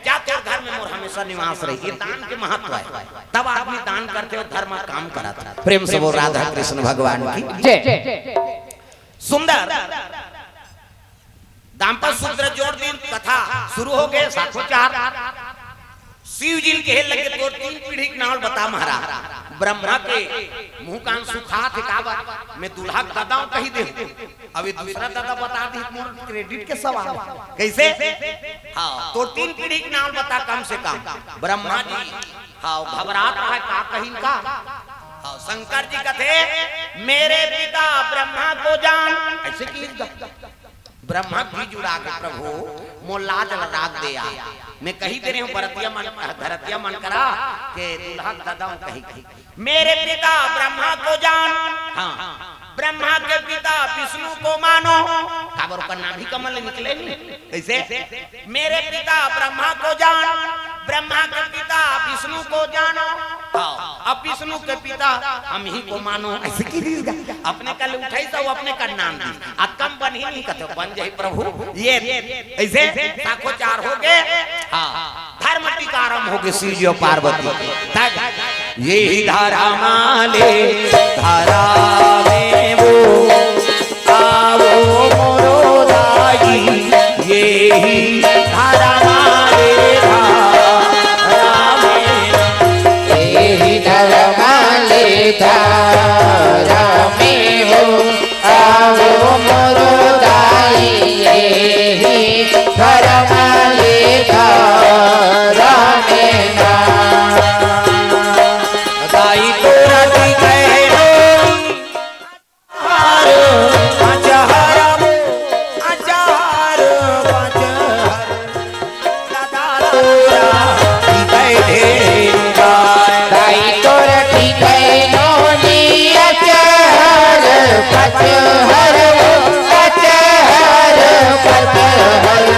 जा तोर घर में मोर हमेशा निवास रही। ये दान के महत्व है। तब आदमी दान करथे अउ धर्म काम करत हे। प्रेम से बोल राधा कृष्ण भगवान की जय। सुंदर दाम्पत्य सूत्र जोड़ दिन, कथा शुरू हो गे। साखोचार। शिव जी ल कहे लगे, तोर तीन पीढ़ी के नाम बता महाराज। ब्रह्मा के मुंह कान सुखात हे, काबर मैं दूल्हा के ददा हूं कहि दे। अब ये दूसरा ददा बता दी, मोर क्रेडिट के सवाल हे। कैसे? हाँ, तो तीन पीढ़ी के नाम बता कम से कम। ब्रह्मा जी, हाँ, घबरात रहा, का कहिन का? हाँ, शंकर जी कथे, "मेरे पिता ब्रह्मा को जान।" ऐसे की ब्रह्मा जी जुड़ा के, "प्रभु, मोर लाज ल राख दे यार। मैं कहि दे रहे हूं बरतिया मन, धरतिया मन करा के दूल्हा के ददा हूं कहि के। मेरे पिता ब्रह्मा को जान।" हाँ, "ब्रह्मा के पिता विष्णु को मानो।" काबर ओकर नाभि कमल ले निकले नहीं। कैसे? "मेरे पिता ब्रह्मा को जान, ब्रह्मा के पिता विष्णु को जानो।" हाँ, अब विष्णु के पिता हम ही को मानो। ऐसे की दीस गा? अपने कल उठाई तो अपने का नाम दी। आ कम बन ही नहीं कथे, बन जाई प्रभु। ये ऐसे साखो चार हो गए। हाँ, धर्म टीका आरंभ हो गए, शिव जी और पार्वती। तब यही धर्म ले धर्म वो, आवो मोरो दाई, यही धर्म ले धर्म। यही धर्म ले धर्म हो, आवो मोरो दाई, यही धर्म ले धर्म। दाई तोरा की कहनो। दाई तोर टिकै नोनी अचहर पचहर, अचहर पचहर।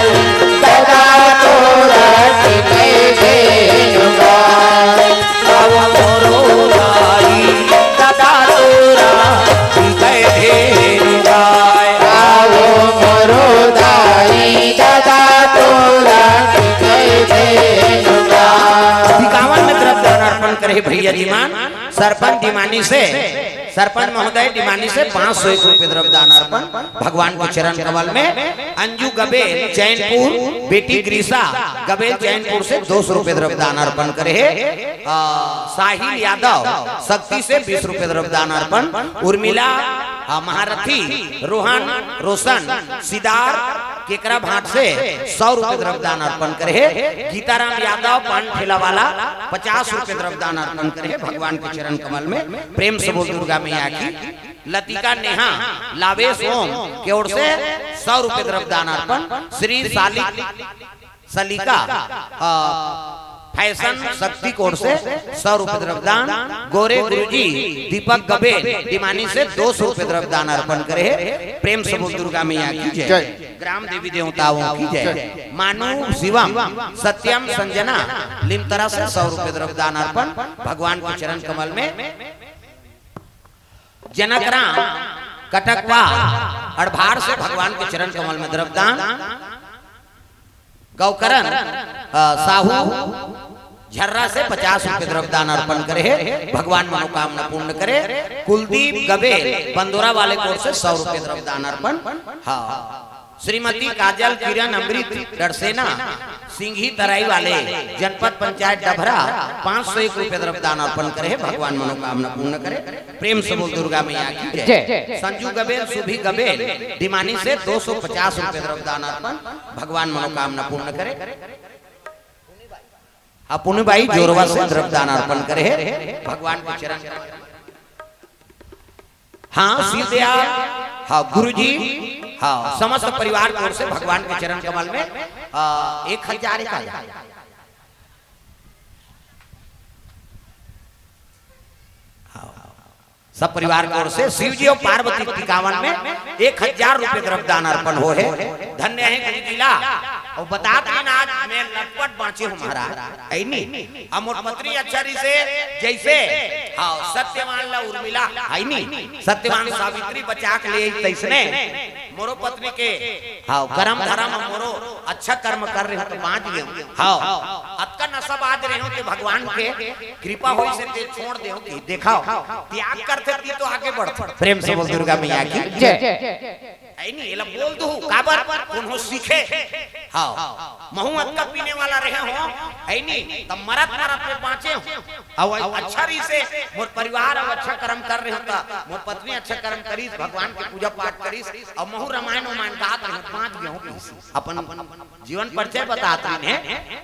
दादा तोर टिकै धेनुगा। अब मोरो दाई दादा तोरा टिकै धेनुगा। आवो मोरो दाई दादा तोरा टिकै धेनुगा। टिकावन में द्रव्य दान अर्पण करे भैया जी मान। सरपंच डिमानी से, सरपंच महोदय डिमानी से पाँच सौ एक रुपये द्रव्य दान अर्पण भगवान के चरण कमल में। अंजू गबेल चैनपुर, बेटी ग्रीसा गबेल चैनपुर से दो सौ रुपये द्रव्य दान अर्पण करे हे। आ, साहिल यादव सक्ती से बीस रुपये द्रव्य दान अर्पण। उर्मिला, आ, महारथी, रोहन, रोशन, सिदार, केकरा भाट से सौ रुपये द्रव्य दान अर्पण करे हे। गीताराम यादव पान ठेला वाला पचास रुपये द्रव्य दान अर्पण करे हे भगवान के चरण कमल में। प्रेम से बोल दुर्गा मैया की। लतिका नेहा लावेश ओम के ओर से सौ रुपये द्रव्य दान अर्पण। श्री सालिक सलिका, अ, फैशन शक्ति कोर से सौ रुपये द्रव्यदान, गोरे गुरुजी दीपक गबे दिमानी से दो सौ रुपये द्रव्यदान अर्पण करे हे। प्रेम से बोल दुर्गा मैया की जय। जय। ग्राम देवी देवताओं की जय। जय। मानू शिवम सत्यम संजना लिमतरा से सौ रुपये द्रव्यदान अर्पण भगवान के चरण कमल में। जनक राम कटकवा अड़भार से भगवान के चरण कमल में द्रव्यदान। गौकरण, अ, साहू झर्रा से पचास रुपये द्रव्यदान अर्पण करे हे, भगवान मनोकामना पूर्ण करे। कुलदीप गबे बंदोरा वाले कोर से सौ रुपये द्रव्यदान अर्पण। हाँ, श्रीमती काजल किरण अमृत डरसेना सिंघी तराई वाले जनपद पंचायत डभरा पाँच सौ एक रुपये द्रव्यदान अर्पण करे हे, भगवान मनोकामना पूर्ण करे। प्रेम से बोल दुर्गा मैया की जय। जय। संजू गबेल, सुभी गबेल दिमानी से दो सौ पचास रुपये द्रव्यदान अर्पण, भगवान मनोकामना पूर्ण करे। हाँ, पुनी बाई जोरवा से द्रव्यदान अर्पण करे हे भगवान के चरण। हाँ, शिव दयाल, हाँ, गुरुजी, हाँ, समस्त परिवार की ओर से भगवान के चरण कमल में, हाँ, एक हजार, एक हजार। हाँ। सब परिवार की ओर से शिव जी और पार्वती टिकावन में एक हजार रुपये द्रव्यदान अर्पण हो हे। धन्य हे गुरु जिला। और बतात में आज मैं लटपट बाँचे हूँ महाराज, है नी? अब मोर पत्नी अच्छा रही से जैसे, हाँ, सत्यवान ला उर्मिला, है नी? सत्यवान सावित्री बचा के ले तैसने मोरो पत्नी के, हाँ, करम धरम मोरो अच्छा कर्म कर रहे हो तो बाँच गए हो। हाँ, अतका नशा बाज रहे हो तो भगवान के कृपा होई से ते छोड़ दे हो कि देखाओ, त्याग करते ती तो आगे बढ़ते। प्रेम से बोल दुर्गा मैया की जय। है नी, एला बोल दू, काबर? कोनो सीखे। हाँ, महूं अतका पीने वाला रहे हों, है नी, तब मरत मरत में बांचे हों। अउ अच्छा रहिसे, मोर परिवार अउ अच्छा कर्म कर रहे हों, त मोर पत्नी अच्छा कर्म करिस, भगवान के पूजा पाठ करिस, अउ महूं रामायण उमायण गात रहे हों, बांच गे हों कहिस। अपन जीवन परिचय बतात रहिन हे,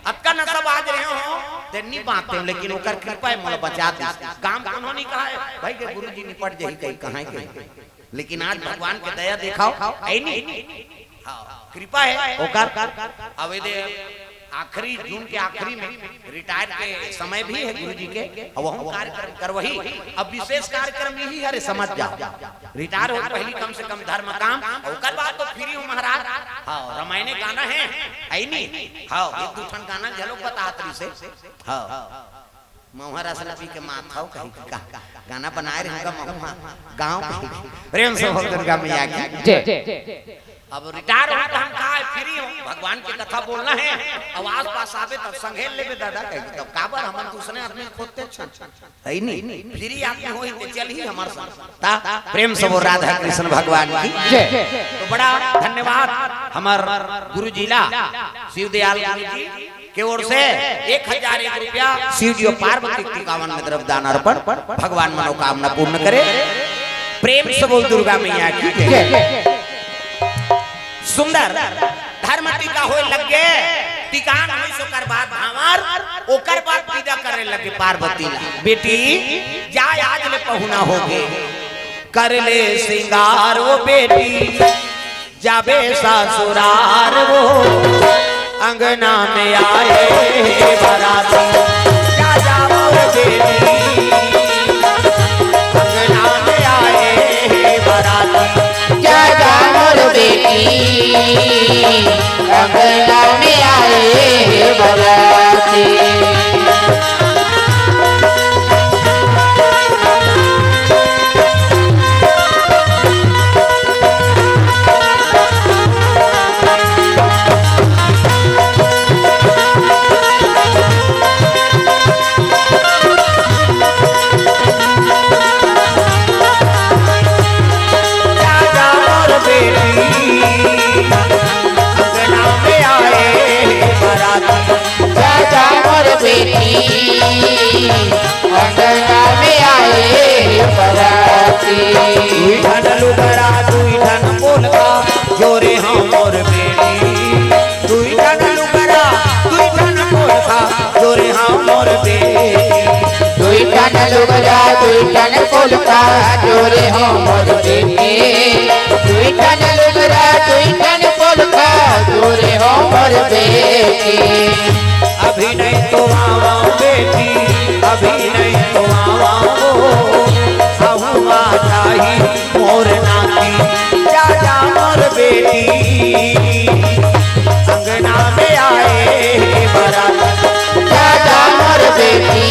अतका नशा बाज रहे हों, ते नी बांचते हों, लेकिन ओकर कृपा हे, मोला बचा दिस। गांव कोनो नी कहा हे, भाई के गुरुजी निपट जही कही, कहां के। लेकिन आज भगवान के दया देखाव, है नी? हाँ, कृपा हे ओकर। अब एदे आखिरी, जून के आखिरी में रिटायर के समय भी हे गुरुजी के, अउ वहू कार्यक्रम करवही। अब विशेष कार्यक्रम यही हरे, समझ जाव। रिटायर हो पहली कम से कम धर्म काम, ओकर बाद तो फ्री हो महाराज। हाँ, रामायणे गाना हे, है नी? हाँ, एक दू ठन गाना घलो बतात रहिसे। हाँ। महुआ रस ल पी के माथव कही का गाना बनाए रहे हों गा महुआ गांव के। प्रेम से बोल दुर्गा मैया की जय। अब रिटायर हो त हम का हे, फ्री हो, भगवान के कथा बोलना हे। अब आस पास आबे तब संघेल लेबे दादा कही, तब काबर हमन दूसरे आदमी खोदते छन, है नी? फ्री आदमी होही ते चलही हमर संग। ता प्रेम से बोल राधा कृष्ण भगवान की जय। तो बड़ा धन्यवाद हमर गुरुजी ला, शिवदयाल गुरुजी के ओर से एक हजार एक रुपया शिव जी अउ पार्वती के टिकावन में द्रव्य दान अर्पण, भगवान मनोकामना पूर्ण करे। प्रेम से बोल दुर्गा मैया की जय। जय। सुंदर धर्म टीका होए लग गे, टिकान होइस ओकर बाद भांवर, ओकर बाद विदा करे लग गे पार्वती ला। बेटी, जा आज ले पहुना होगे, कर ले श्रृंगार वो बेटी, जाबे ससुरार वो, अंगना में आए हे बराती। जा जा मोर बेटी, अंगना में आए हे बराती। जा जा मोर बेटी, अंगना में आए हे बराती। जा जा मोर बेटी, अंगना में आए बराती। जा जा मोर बेटी, अंगना में आए बराती। दुई ठन लुगरा, दुई ठन पोलका, जोरे हो मोर बेटी। दुई ठन लुगरा, दुई ठन पोलका, जोरे हो मोर बेटी। दुई ठन लुगरा, दुई ठन पोलका, जोरे हो मोर बेटी। दुई ठन लुगरा, दुई ठन पोलका, जोरे हो मोर बेटी। अभी नहीं तो आवा बेटी, अभी नहीं तो आवा वो, अहुआ चाही मोर नाती। जा जा मोर बेटी, अंगना में आए बराती। जा जा मोर बेटी,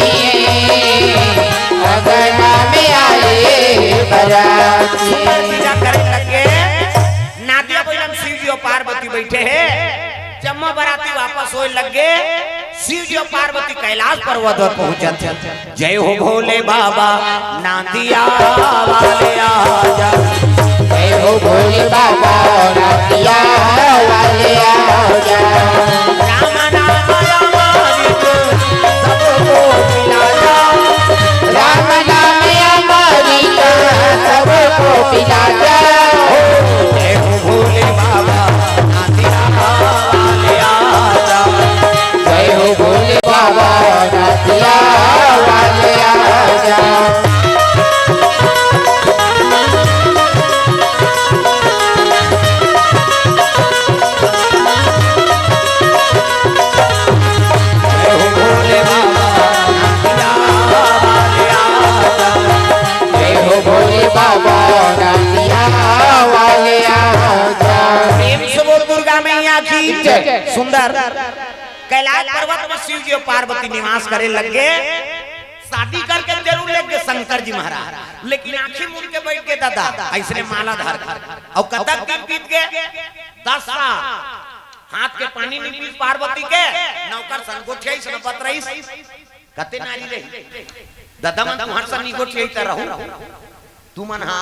अंगना में आए बराती। सुंदर पूजा करे लगे, नादिया बइला में शिव जी अउ पार्वती बइठे हे। जम्मो बराती वापस होए लग गे, शिव जी अउ पार्वती कैलाश पर्वत पर पहुंचत हे। जय हो भोले बाबा, नांदिया वाले आजा। जय हो भोले बाबा, नांदिया वाले आजा। राम नाम अमृत सबको पिला जा। राम नाम अमृत सबको पिला जा। जय हो भोले बाबा, नांदिया वाले आजा। जय हो भोले बाबा, नांदिया वाले आजा। जय हो भोले बाबा, नांदिया वाले आजा। जय हो भोले बाबा, नांदिया वाले आजा। प्रेम से बोल दुर्गा मैया की जय। सुंदर। कैलाश पर्वत में शिव जी अउ पार्वती निवास करे लग गे। शादी करके जरूर ले गे शंकर जी महाराज, लेकिन आंखी मूंद के बइठ गे दादा, अइसने माला धर के। अउ कतक दिन बीत गे? दस साल। हाथ के पानी नइ पीस पार्वती के, न ओकर संग गोठियाइस न बतरइस। कते नारी रही। दादा मन तुंहर संग नइ गोठियाइस त रहू। तुमन हा,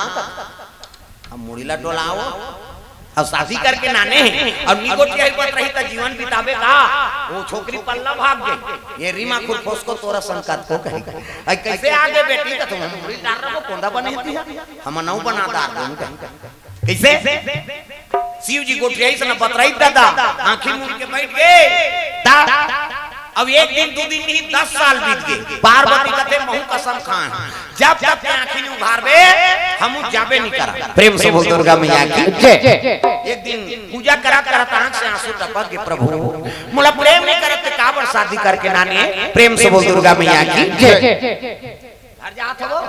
अब मुड़ी ला डोलाव। अब शादी करके नाने हे, अब निगोटिया ही बत रही त जीवन बिताबे का? वो छोकरी पल्ला भाग गई, ये रीमा खुरफोस को तोरा संकट को कही। अई कैसे आगे बेटी का तुम हम मुड़ी डार रहो, कोंदा बने दिया, हम नौ बना डार दो कही। कैसे? शिव जी गोठियाई से न बतराई दादा, आंखी मूंद के बैठ गए। दा, अब एक दिन, दू दिन नहीं, दस साल बीत गए। पार्वती कथे, "महू कसम खान, जब तक के आंखी नहीं उघारबे, हमू जाबे नहीं करा।" प्रेम से बोल दुर्गा मैया की जय। एक दिन पूजा करा करत आंख से आंसू टपक गए, "प्रभु, मोला प्रेम नहीं करत ते काबर शादी करके नाने?" प्रेम से बोल दुर्गा मैया की जय। घर जात हो?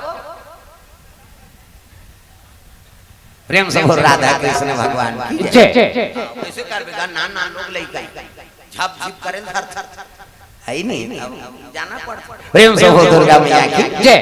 प्रेम से बोल राधा कृष्ण भगवान की जय। जय। कैसे करबे गा, नान नान लोग लइका झप झिप करे धर धर, है ही नहीं, अब जाना पड़। प्रेम से बोल दुर्गा मैया की जय।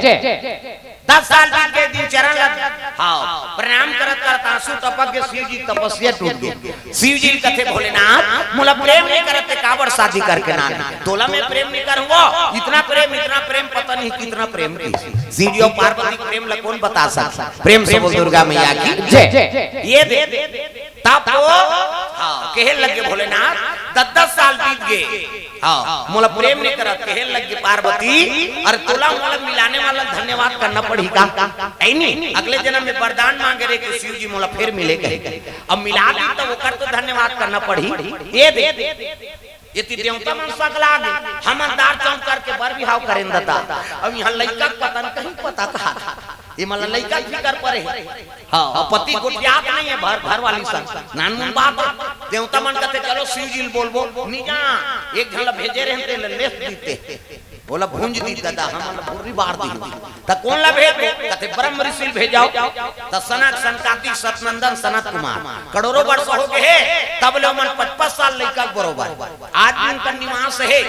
दस साल बीत गए, दिन चरण लग, हाँ, प्रणाम करत करत आंसू टपक के शिव जी तपस्या टूट गई। शिव जी कथे, "भोलेनाथ, मोला प्रेम नहीं करत ते काबर शादी करके नाने?" "तोला मैं प्रेम नहीं करूंगा, इतना प्रेम, इतना प्रेम, पता नहीं कितना प्रेम की।" शिव जी और पार्वती के प्रेम ला कौन बता सकता? प्रेम से बोल दुर्गा मैया की जय। ये दे, तब तो, हाँ, कहे लगे भोलेनाथ, "दस दस साल बीत गए, हाँ, मोला प्रेम नहीं करत," कहे लगे पार्वती, "अरे तोला मोला मिलाने वाला धन्यवाद करना पड़ी का? है नहीं, अगले जन्म में वरदान मांगे रहे कि शिव जी मोला फिर मिले कहे, अब मिला दी तो ओकर तो धन्यवाद करना पड़ी।" ये दे, ये ती देवता मन सकला गे, हमन दार चौंक करके बर बिहाव करेन दता। अब यहाँ लइका के पता नहीं कहीं पता कहा था, ये मला लइका के फिकर परे हे। हाँ, अब पति गोठियात नहीं है, घर, घर वाली संग नानमुन बात है। देवता मन कहते, "चलो शिव जी ल बोलबो।" नहीं जा, एक झन ला भेजे रहते, ले लेस दीते। बोला, "भूंज दी दादा, हम भुर्री बार दी।" त कौन ला भेज दो? कहते, "ब्रह्म ऋषि ल भेजाओ।" त सनक, सनकादिक, सतनंदन, सनत कुमार, करोड़ों वर्ष हो गए हे, तब ले ओमन पचपन साल लइका के बरोबर। आज भी उनका निवास है,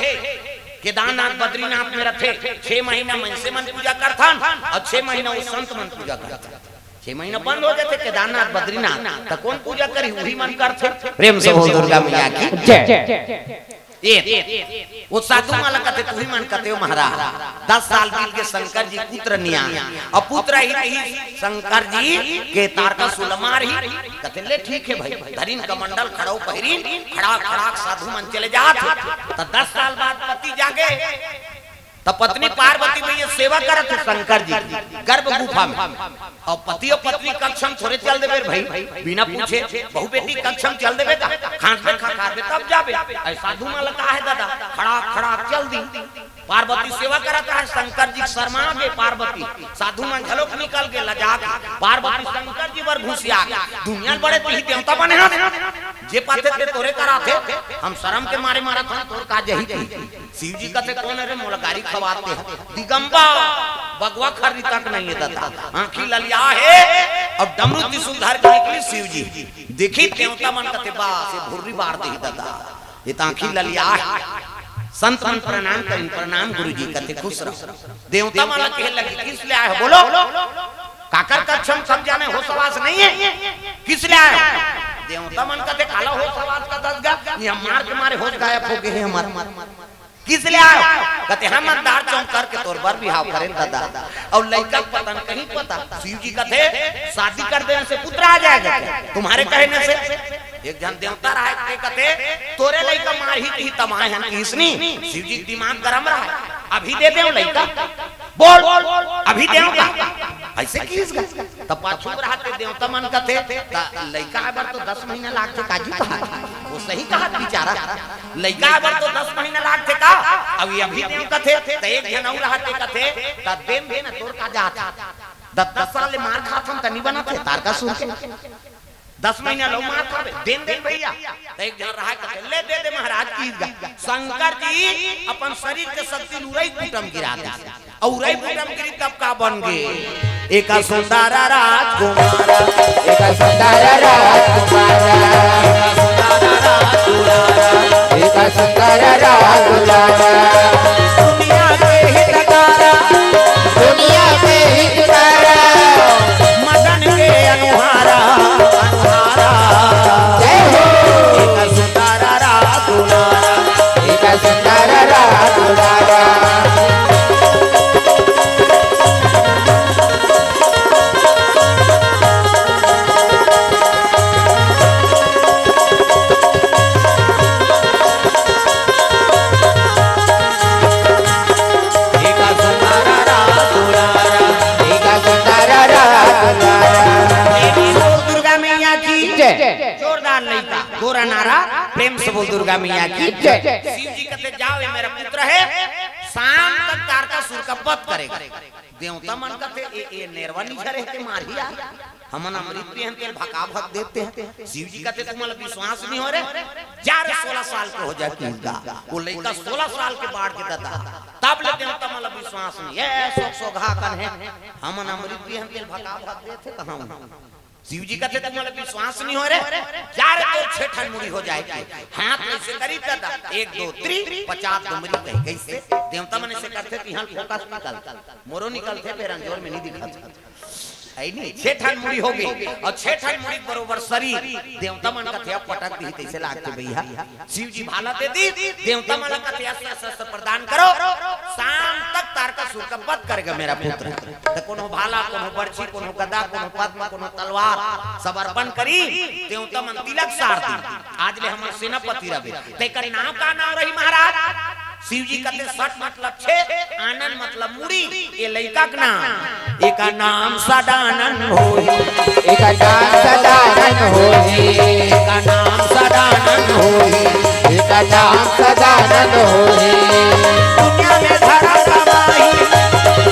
केदारनाथ, बद्रीनाथ में रथे। छह महीना मनसे मन पूजा करथन और छह महीना वो संत मन पूजा करथन। छह महीना बंद हो जाते केदारनाथ, बद्रीनाथ, त कौन पूजा करी? वही मन करथे। प्रेम से बोल दुर्गा मैया की जय। ये, वो साधु मन ला कथे, "तुही मन कथे हो महाराज, दस साल बीत के शंकर जी पुत्र निया, और पुत्र ही नहीं, शंकर जी के तारका सुलमार ही।" कथे, "ले ठीक है भाई।" धरिन कमंडल, खड़ाऊ पहिरिन, खड़ा खड़ा साधु मन चले जात। त दस साल बाद पति जागे, त पत्नी पार्वती भैया सेवा करत हे शंकर जी की गर्भ गुफा में। और पति और पत्नी कक्ष में थोड़े चल देबे रे भाई, बिना पूछे, "बहू बेटी कक्ष में चल देबे का? खांसबे खखारबे तब जाबे।" ऐसा साधु मन ला का है दादा, खड़ा खड़ा चल दी। पार्वती सेवा करत हे, शंकर जी शर्मा गे पार्वती, साधु मन घलोक निकल गे लजा के। पार्वती शंकर जी बर घुसिया गे, "दुनिया बड़े तुही देवता बने हस, जे पाथे ते तोरे कराथे, हम शर्म के मारे मरत हन, तोर का जही की।" शिव जी कथे, "कौन है रे मोला गारी खवाते है? दिगंबर, बगवा खर्री तक नहीं है दादा, आंखी ललिया है।" अब डमरू त्रिशूल धर के निकली शिव जी। देखी देवता मन कथे, "बस ये भुर्री बार दे दादा, ये त आंखी ललिया है।" संत मन प्रणाम करिन, "प्रणाम गुरु जी।" कथे, "खुश रहो।" देवता मन कहे लगे, "किस ले आए हो? बोलो, काकर कक्षम सब जाने हो सवास नहीं है, किस ले आए हो?" देवता मन कथे, "काला हो सवास का दस गा, ये मार के मारे होश गायब हो गए हैं हमारे।" किस ले आयो? कथे, "हम अंधार चौंक करके तोर बर बिहाव करेन दादा, और लइका के पता न कहीं पता।" शिव जी कथे, "शादी कर देने से पुत्र आ जाएगा क्या? तुम्हारे कहने से?" एक झन देवता रहा है, कथे, "तोरे लइका मारही कही तमाय हन किसनी।" शिव जी के दिमाग गरम रहा है, "अभी दे दे लइका, बोल, अभी दे का?" ऐसे किस गा? त पाछू रहा के देवता मन कथे, "त लइका आए बर तो दस महीना लागथे काजी कहा।" वो सही कहा बेचारा। लइका बर तो दस महीना लागथे का? अब ये अभी देव कथे, त एक झन अउ रहते कथे, त देन देन तोर का जात। दस दस साल ले मार खात हन त नी बनत हे, तार का सुन के। दस महीना लो मार खाबे, देन देन भैया। त एक झन रहा कथे, "ले दे दे महाराज की गा।" शंकर जी अपन शरीर के शक्ति ल उरई कुटम गिरा दे। अउ उरई कुटम गिरी तब का बन गे? एक सुंदर राजकुमार, एक सुंदर राजकुमार, एक सुंदर राजकुमार, दुनिया के हितकारा, दुनिया के हितकारा, मदन के अनुहारा, अनुहारा। जय हो। एक सुंदर राजकुमार, एक सुंदर राजकुमार। प्रेम से बोल दुर्गा मैया की जय। शिव जी कथे, "जाओ, ये मेरा पुत्र है, शाम तक तारकासुर का वध करेगा।" देवता मन कथे, "ए, ए नेरवा निझर हे, ते मारही आ। हमन अमृत पियन, तेला भका भक देते हैं।" शिव जी कथे, "तुमला विश्वास नहीं हो रे? जा रे, सोलह साल के हो जाए किसका।" वो लइका सोलह साल के बाढ़ के ददा, तब ले देवता मन ला विश्वास नहीं। "ए सोग सोगहा कन हे, हमन अमृत पियन, तेला भका भक देते, कहाँ?" शिव जी कथे, "तुमला विश्वास नहीं हो रे? जा रे, तोर छह ठन मुड़ी हो जाए।" हाथ ऐसे करी त एक, दो, तीन, पचास डुमरी कही। कैसे? देवता मन ऐसे करथे, तिहां फोकस निकल, मोरो निकलथे, फेर अंजोर में नहीं दिखत। है नहीं? छह ठन मुड़ी हो गई, और छह ठन मुड़ी बरोबर शरीर। देवता मन कथे, "अब पटक दी, तैसे लागथे भैया।" शिव जी भाला दे दी, देवता मन कथे, "अस्त्र शस्त्र प्रदान करो, शाम तक तारकासुर का वध करेगा मेरा पुत्र।" तो कोनो भाला, कोनो बरछी, कोनो गदा, कोनो पद्म, कोनो तलवार, सब अर्पण करी। देवता मन तिलक सार दी, "आज ले हमर सेनापति रहे।" तेकर नाम का नाम रही महाराज? शिव जी कथे, "सट मतलब छे, आनन मतलब मुड़ी।" ये लइका के नाम, एका नाम सदानन होही। एका नाम सदानन होही। एका नाम सदानन होही। एका नाम सदानन होही। दुनिया में धरा कमाही।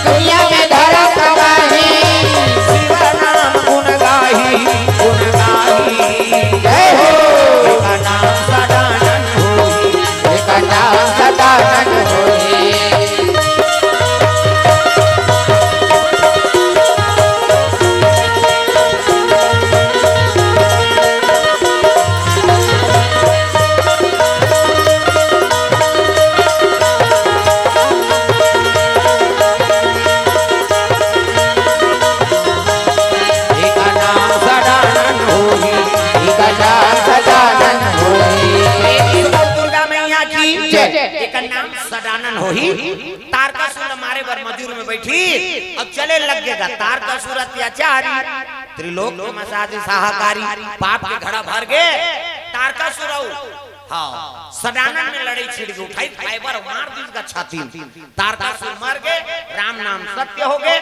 दुनिया में धरा कमाही। शिव नाम गुण गाही, गुण गाही। जय हो। एका नाम सदानन होही। एका नाम सदानन होही। एका नाम सदानन होही, एका नाम सदानन होही। दुर्गा मैया की जय। एकर नाम सदानन होही। तारकासुर ल मारे बर मजूर में बैठी, अब चले लग गे गा। तारकासुर अत्याचारी, त्रिलोक के मसाज सहाकारी, पाप के घड़ा भर गे। तारकासुर अउ, हाँ, सदानन में लड़ाई छिड़ गे, उठाई फाइबर मार दिस गा छाती में। तारकासुर मर गे, राम नाम सत्य हो गे।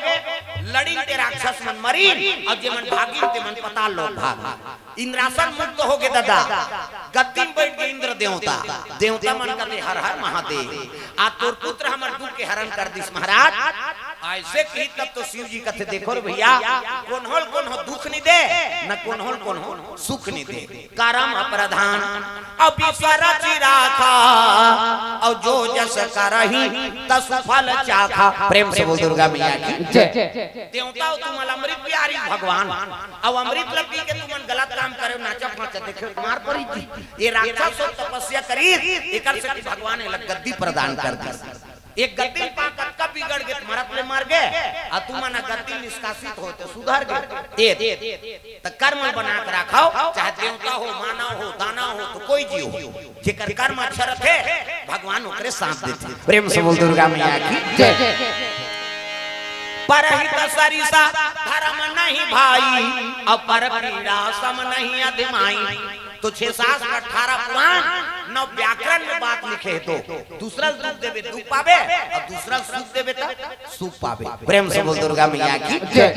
लड़िन ते राक्षस मन मरिन, अउ जे मन भागिन ते मन पताल लोक भाग। इंद्रासन मुक्त हो गे ददा, गद्दी में बैठ गे इंद्र देवता। देवता मन कथे, "हर हर महादेव, आज तोर पुत्र हमर दुख के हरण कर दिस महाराज।" ऐसे कही तब तो शिव जी कथे, "देखो रे भैया, कोन्होल कोनो दुख नहीं दे, न कोन्होल कोनो सुख नहीं दे। करम प्रधान अउ विश्व रचि राखा, अउ जो जस करही तस फल चाखा।" प्रेम से बोल दुर्गा मैया की जय। देवता हो तुमन अमृत पियारी भगवान, अउ अमृत ल पी के तुमन गलत काम करे, नाचा फाचा देखे, मार परी जी। ये राक्षस हो तपस्या करी, एकर से कि भगवान एला गद्दी प्रदान कर दी। एक गद्दी पा कतका बिगड़ गे, मरत ले मर गे, आ तुमन गद्दी निष्कासित हो तो सुधर गे। ए, त कर्म बना के राखव, चाहे देवता हो, मानव हो, दानव हो, तो कोई जीव हो, जेकर कर्म अच्छा रथे, भगवान ओकरे साथ देथे। प्रेम से बोल दुर्गा मैया की जय। परहित सरिसा धर्म नहीं भाई, अउ पर पीड़ा सम नहीं अधमाई। तो छह शास्त्र, अठारह पुराण, नौ व्याकरण में बात लिखे हे, तो दूसरा ल दुख देबे, दुख पाबे, अउ दूसरा ल सुख देबे, त सुख पाबे। प्रेम से बोल दुर्गा मैया की जय।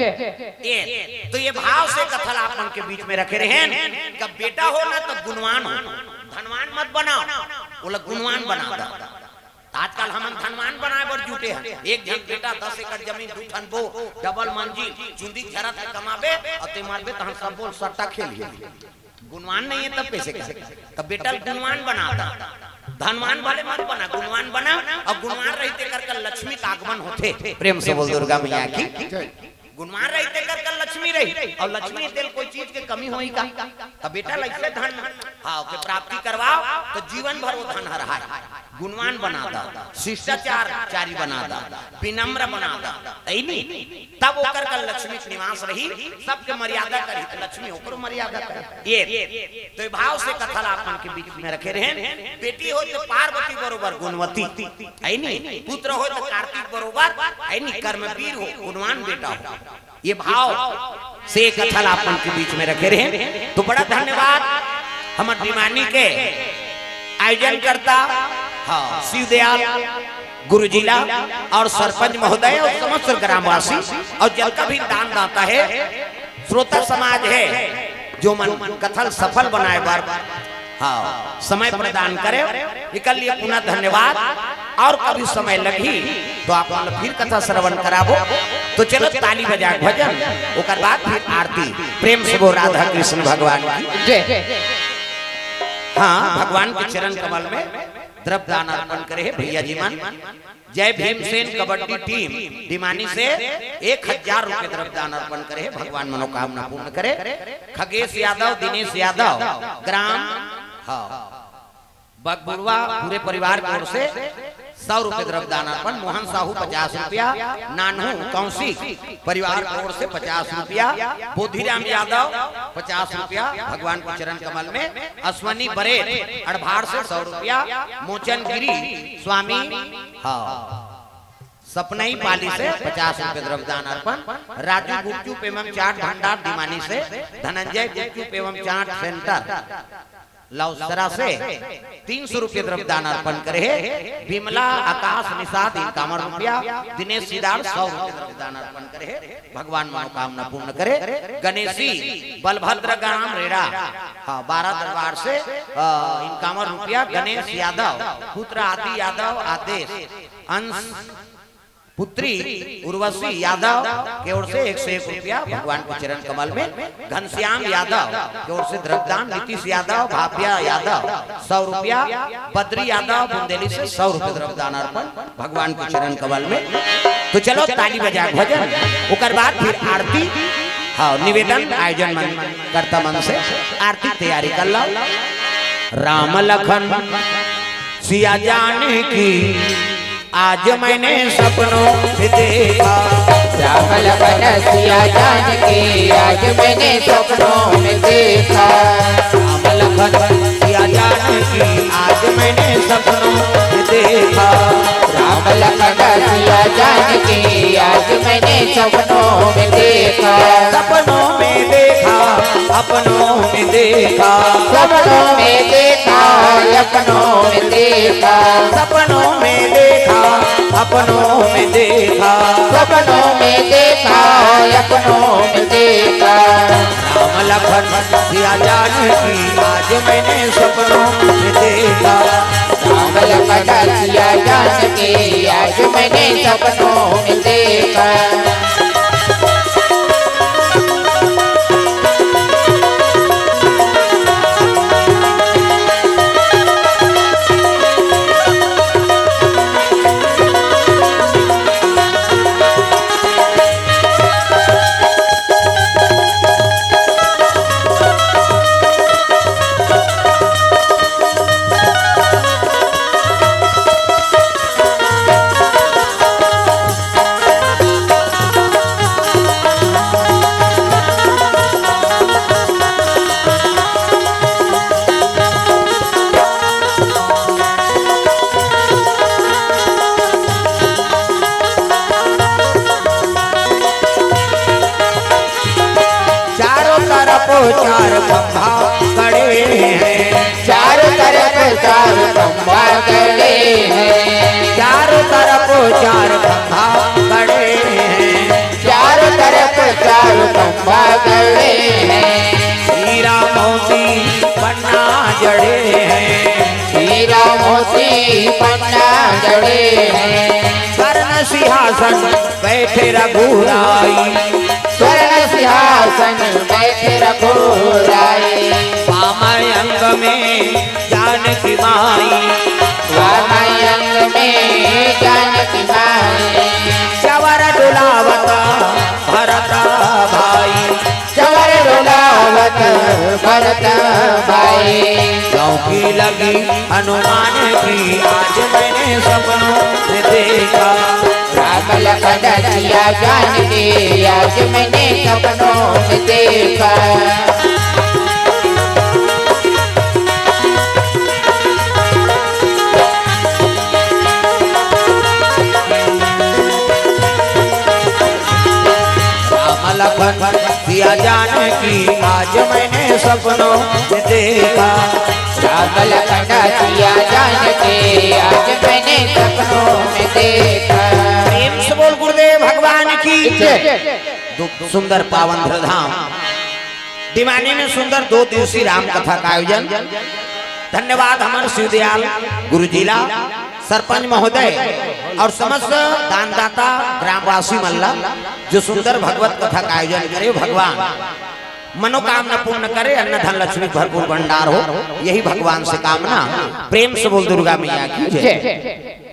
ए, तो ये भाव से कथा ल आप मन के बीच में रखे रहेन, कि बेटा हो ना तो गुणवान हो, धनवान मत बनाव, ओला गुणवान बना दा। आजकल हमन धनवान बनाए बर जुटे हन। एक झन बेटा दस एकड़ जमीन, दू ठन बो, डबल मंजिल, चुंदी झरत के कमाबे, अउ ते मरबे तहन सब बोल सट्टा खेल हे। गुणवान नहीं है तब कैसे कर? तब बेटा ल गुणवान बना दा। धनवान भले मत बना, गुणवान बना, अउ गुणवान रहिते कर कर लक्ष्मी का आगमन होथे। प्रेम से बोल दुर्गा मैया की। गुणवान रहिते कर कर लक्ष्मी रही, अउ लक्ष्मी तेल कोई चीज के कमी होही का? तब बेटा ल ऐसे धन, हाँ, के प्राप्ति करवाव, तो जीवन भर वो धन हर हाय। गुणवान बना दा, शिष्टाचार चारी बना दा, विनम्र बना दा, ऐ नी? तब ओकर कर लक्ष्मी के निवास रही, सबके मर्यादा करही, त लक्ष्मी ओकरो मर्यादा करही। ए, तो ए भाव से कथा ला आप मन के बीच में रखे रहेन। बेटी हो तो पार्वती बरोबर गुणवती, ऐ नी? पुत्र हो तो कार्तिक बरोबर, ऐ नी? कर्मवीर हो, गुणवान बेटा हो। ए भाव से कथा ला आप मन के बीच में रखे रहेन, तो बड़ा धन्यवाद हमर दीवानी के आयोजन करता, हाँ, शिवदयाल गुरुजी ला और सरपंच महोदय और समस्त ग्रामवासी और जतका भी दान दाता है, श्रोता समाज है, जो मन कथा ल सफल बनाए बर हाँ, समय प्रदान करे, एकर लिए पुनः धन्यवाद। और कभी समय लगही तो आप मन ला फिर कथा श्रवण कराबो। तो चलो, ताली बजा के भजन, ओकर बाद फिर आरती। प्रेम से बोल राधा कृष्ण भगवान की। जय। हाँ, भगवान के चरण कमल में द्रव्य दान अर्पण करे हे भैया जी मन। जय भीमसेन कबड्डी टीम डिमानी से एक हजार रुपये द्रव्य दान अर्पण करे हे, भगवान मनोकामना पूर्ण करे। खगेश यादव, दिनेश यादव, ग्राम, हाँ, बगबुड़वा, पूरे परिवार की ओर से सौ रुपये द्रव्य दान अर्पण। मोहन साहू पचास रुपया, नानू कौशिक परिवार की ओर से पचास रुपया, बोधिराम यादव पचास रुपया, भगवान के चरण कमल में। अश्वनी बरेट अड़भार से सौ रुपया, मोचन गिरी स्वामी, हाँ, सपनई पाली से पचास रुपये द्रव्य दान अर्पण। राजू गुपचुप एवं चाट भंडार डिमानी से, धनंजय गुपचुप एवं चाट सेंटर लौसरा से तीन सौ रुपये द्रव्य दान अर्पण करे हे। विमला आकाश निषाद इक्यावन रुपया, दिनेश सिदार सौ रुपये द्रव्य दान अर्पण करे हे। भगवान मनोकामना पूर्ण करे। गणेशी बलभद्र ग्राम रेड़ा, हाँ, बारह दरबार से, अ, इक्यावन रुपया। गणेश यादव पुत्र आदि यादव आदेश अंश पुत्री उर्वशी यादव के ओर से एक सौ एक रुपया भगवान के चरण कमल में। घनश्याम यादव के ओर से द्रव्यदान, नीतीश यादव, भाव्या यादव सौ रुपया, बद्री यादव बुंदेली से सौ रुपये द्रव्यदान अर्पण भगवान के चरण कमल में। तो चलो, ताली बजा के भजन, ओकर बाद फिर आरती। हाँ, निवेदन आयोजन मन, कर्ता मन से आरती तैयारी कर लो। राम लखन सिया जानकी आज मैंने सपनों में देखा। राम लखन सिया जानकी आज मैंने सपनों में देखा। राम लखन सिया जानकी आज मैंने सपनों में देखा। राम लखन सिया जानकी आज मैंने सपनों में देखा। सपनों में देखा, अपनों में देखा। सपनों में देखा, अपनों में देखा। सपनों में देखा, अपनों में देखा। सपनों में देखा, अपनों में देखा। राम लखन सिया जानकी आज मैंने सपनों में देखा। राम लखन सिया जानकी आज मैंने सपनों में देखा। चारों तरफ चार खंभा गड़े हैं। चारों तरफ चार खंभा गड़े हैं। चारों तरफ चार खंभा गड़े हैं। चारों तरफ चार खंभा गड़े हैं। हीरा मोती पन्ना जड़े हैं। हीरा मोती पन्ना जड़े हैं। स्वर्ण सिंहासन बैठे रघुराई। स्वर्ण सिंहासन बैठे रघुराई। वाम अंग में जानकी माई। वाम अंग में जानकी माई। चवर डुलावत भरत भाई। चवर डुलावत भरत भाई। चौकी लगी हनुमान की आज मैंने सपनों में देखा। राम लखन सिया जानकी आज मैंने सपनों में देखा। राम लखन सिया जानकी आज मैंने सपनों में देखा। राम लखन सिया जानकी आज मैंने सपनों में देखा। प्रेम से बोल गुरुदेव भगवान की जय। दो सुंदर पावन धाम डिमानी में सुंदर दो दिवसीय राम कथा का आयोजन। धन्यवाद हमर शिवदयाल गुरुजी ला, सरपंच महोदय और समस्त दानदाता ग्रामवासी मन ला, जो सुंदर भगवत कथा का आयोजन करे। भगवान मनोकामना पूर्ण करे, अन्न धन लक्ष्मी भरपूर भंडार हो, यही भगवान से कामना। प्रेम से बोल दुर्गा मैया की जय।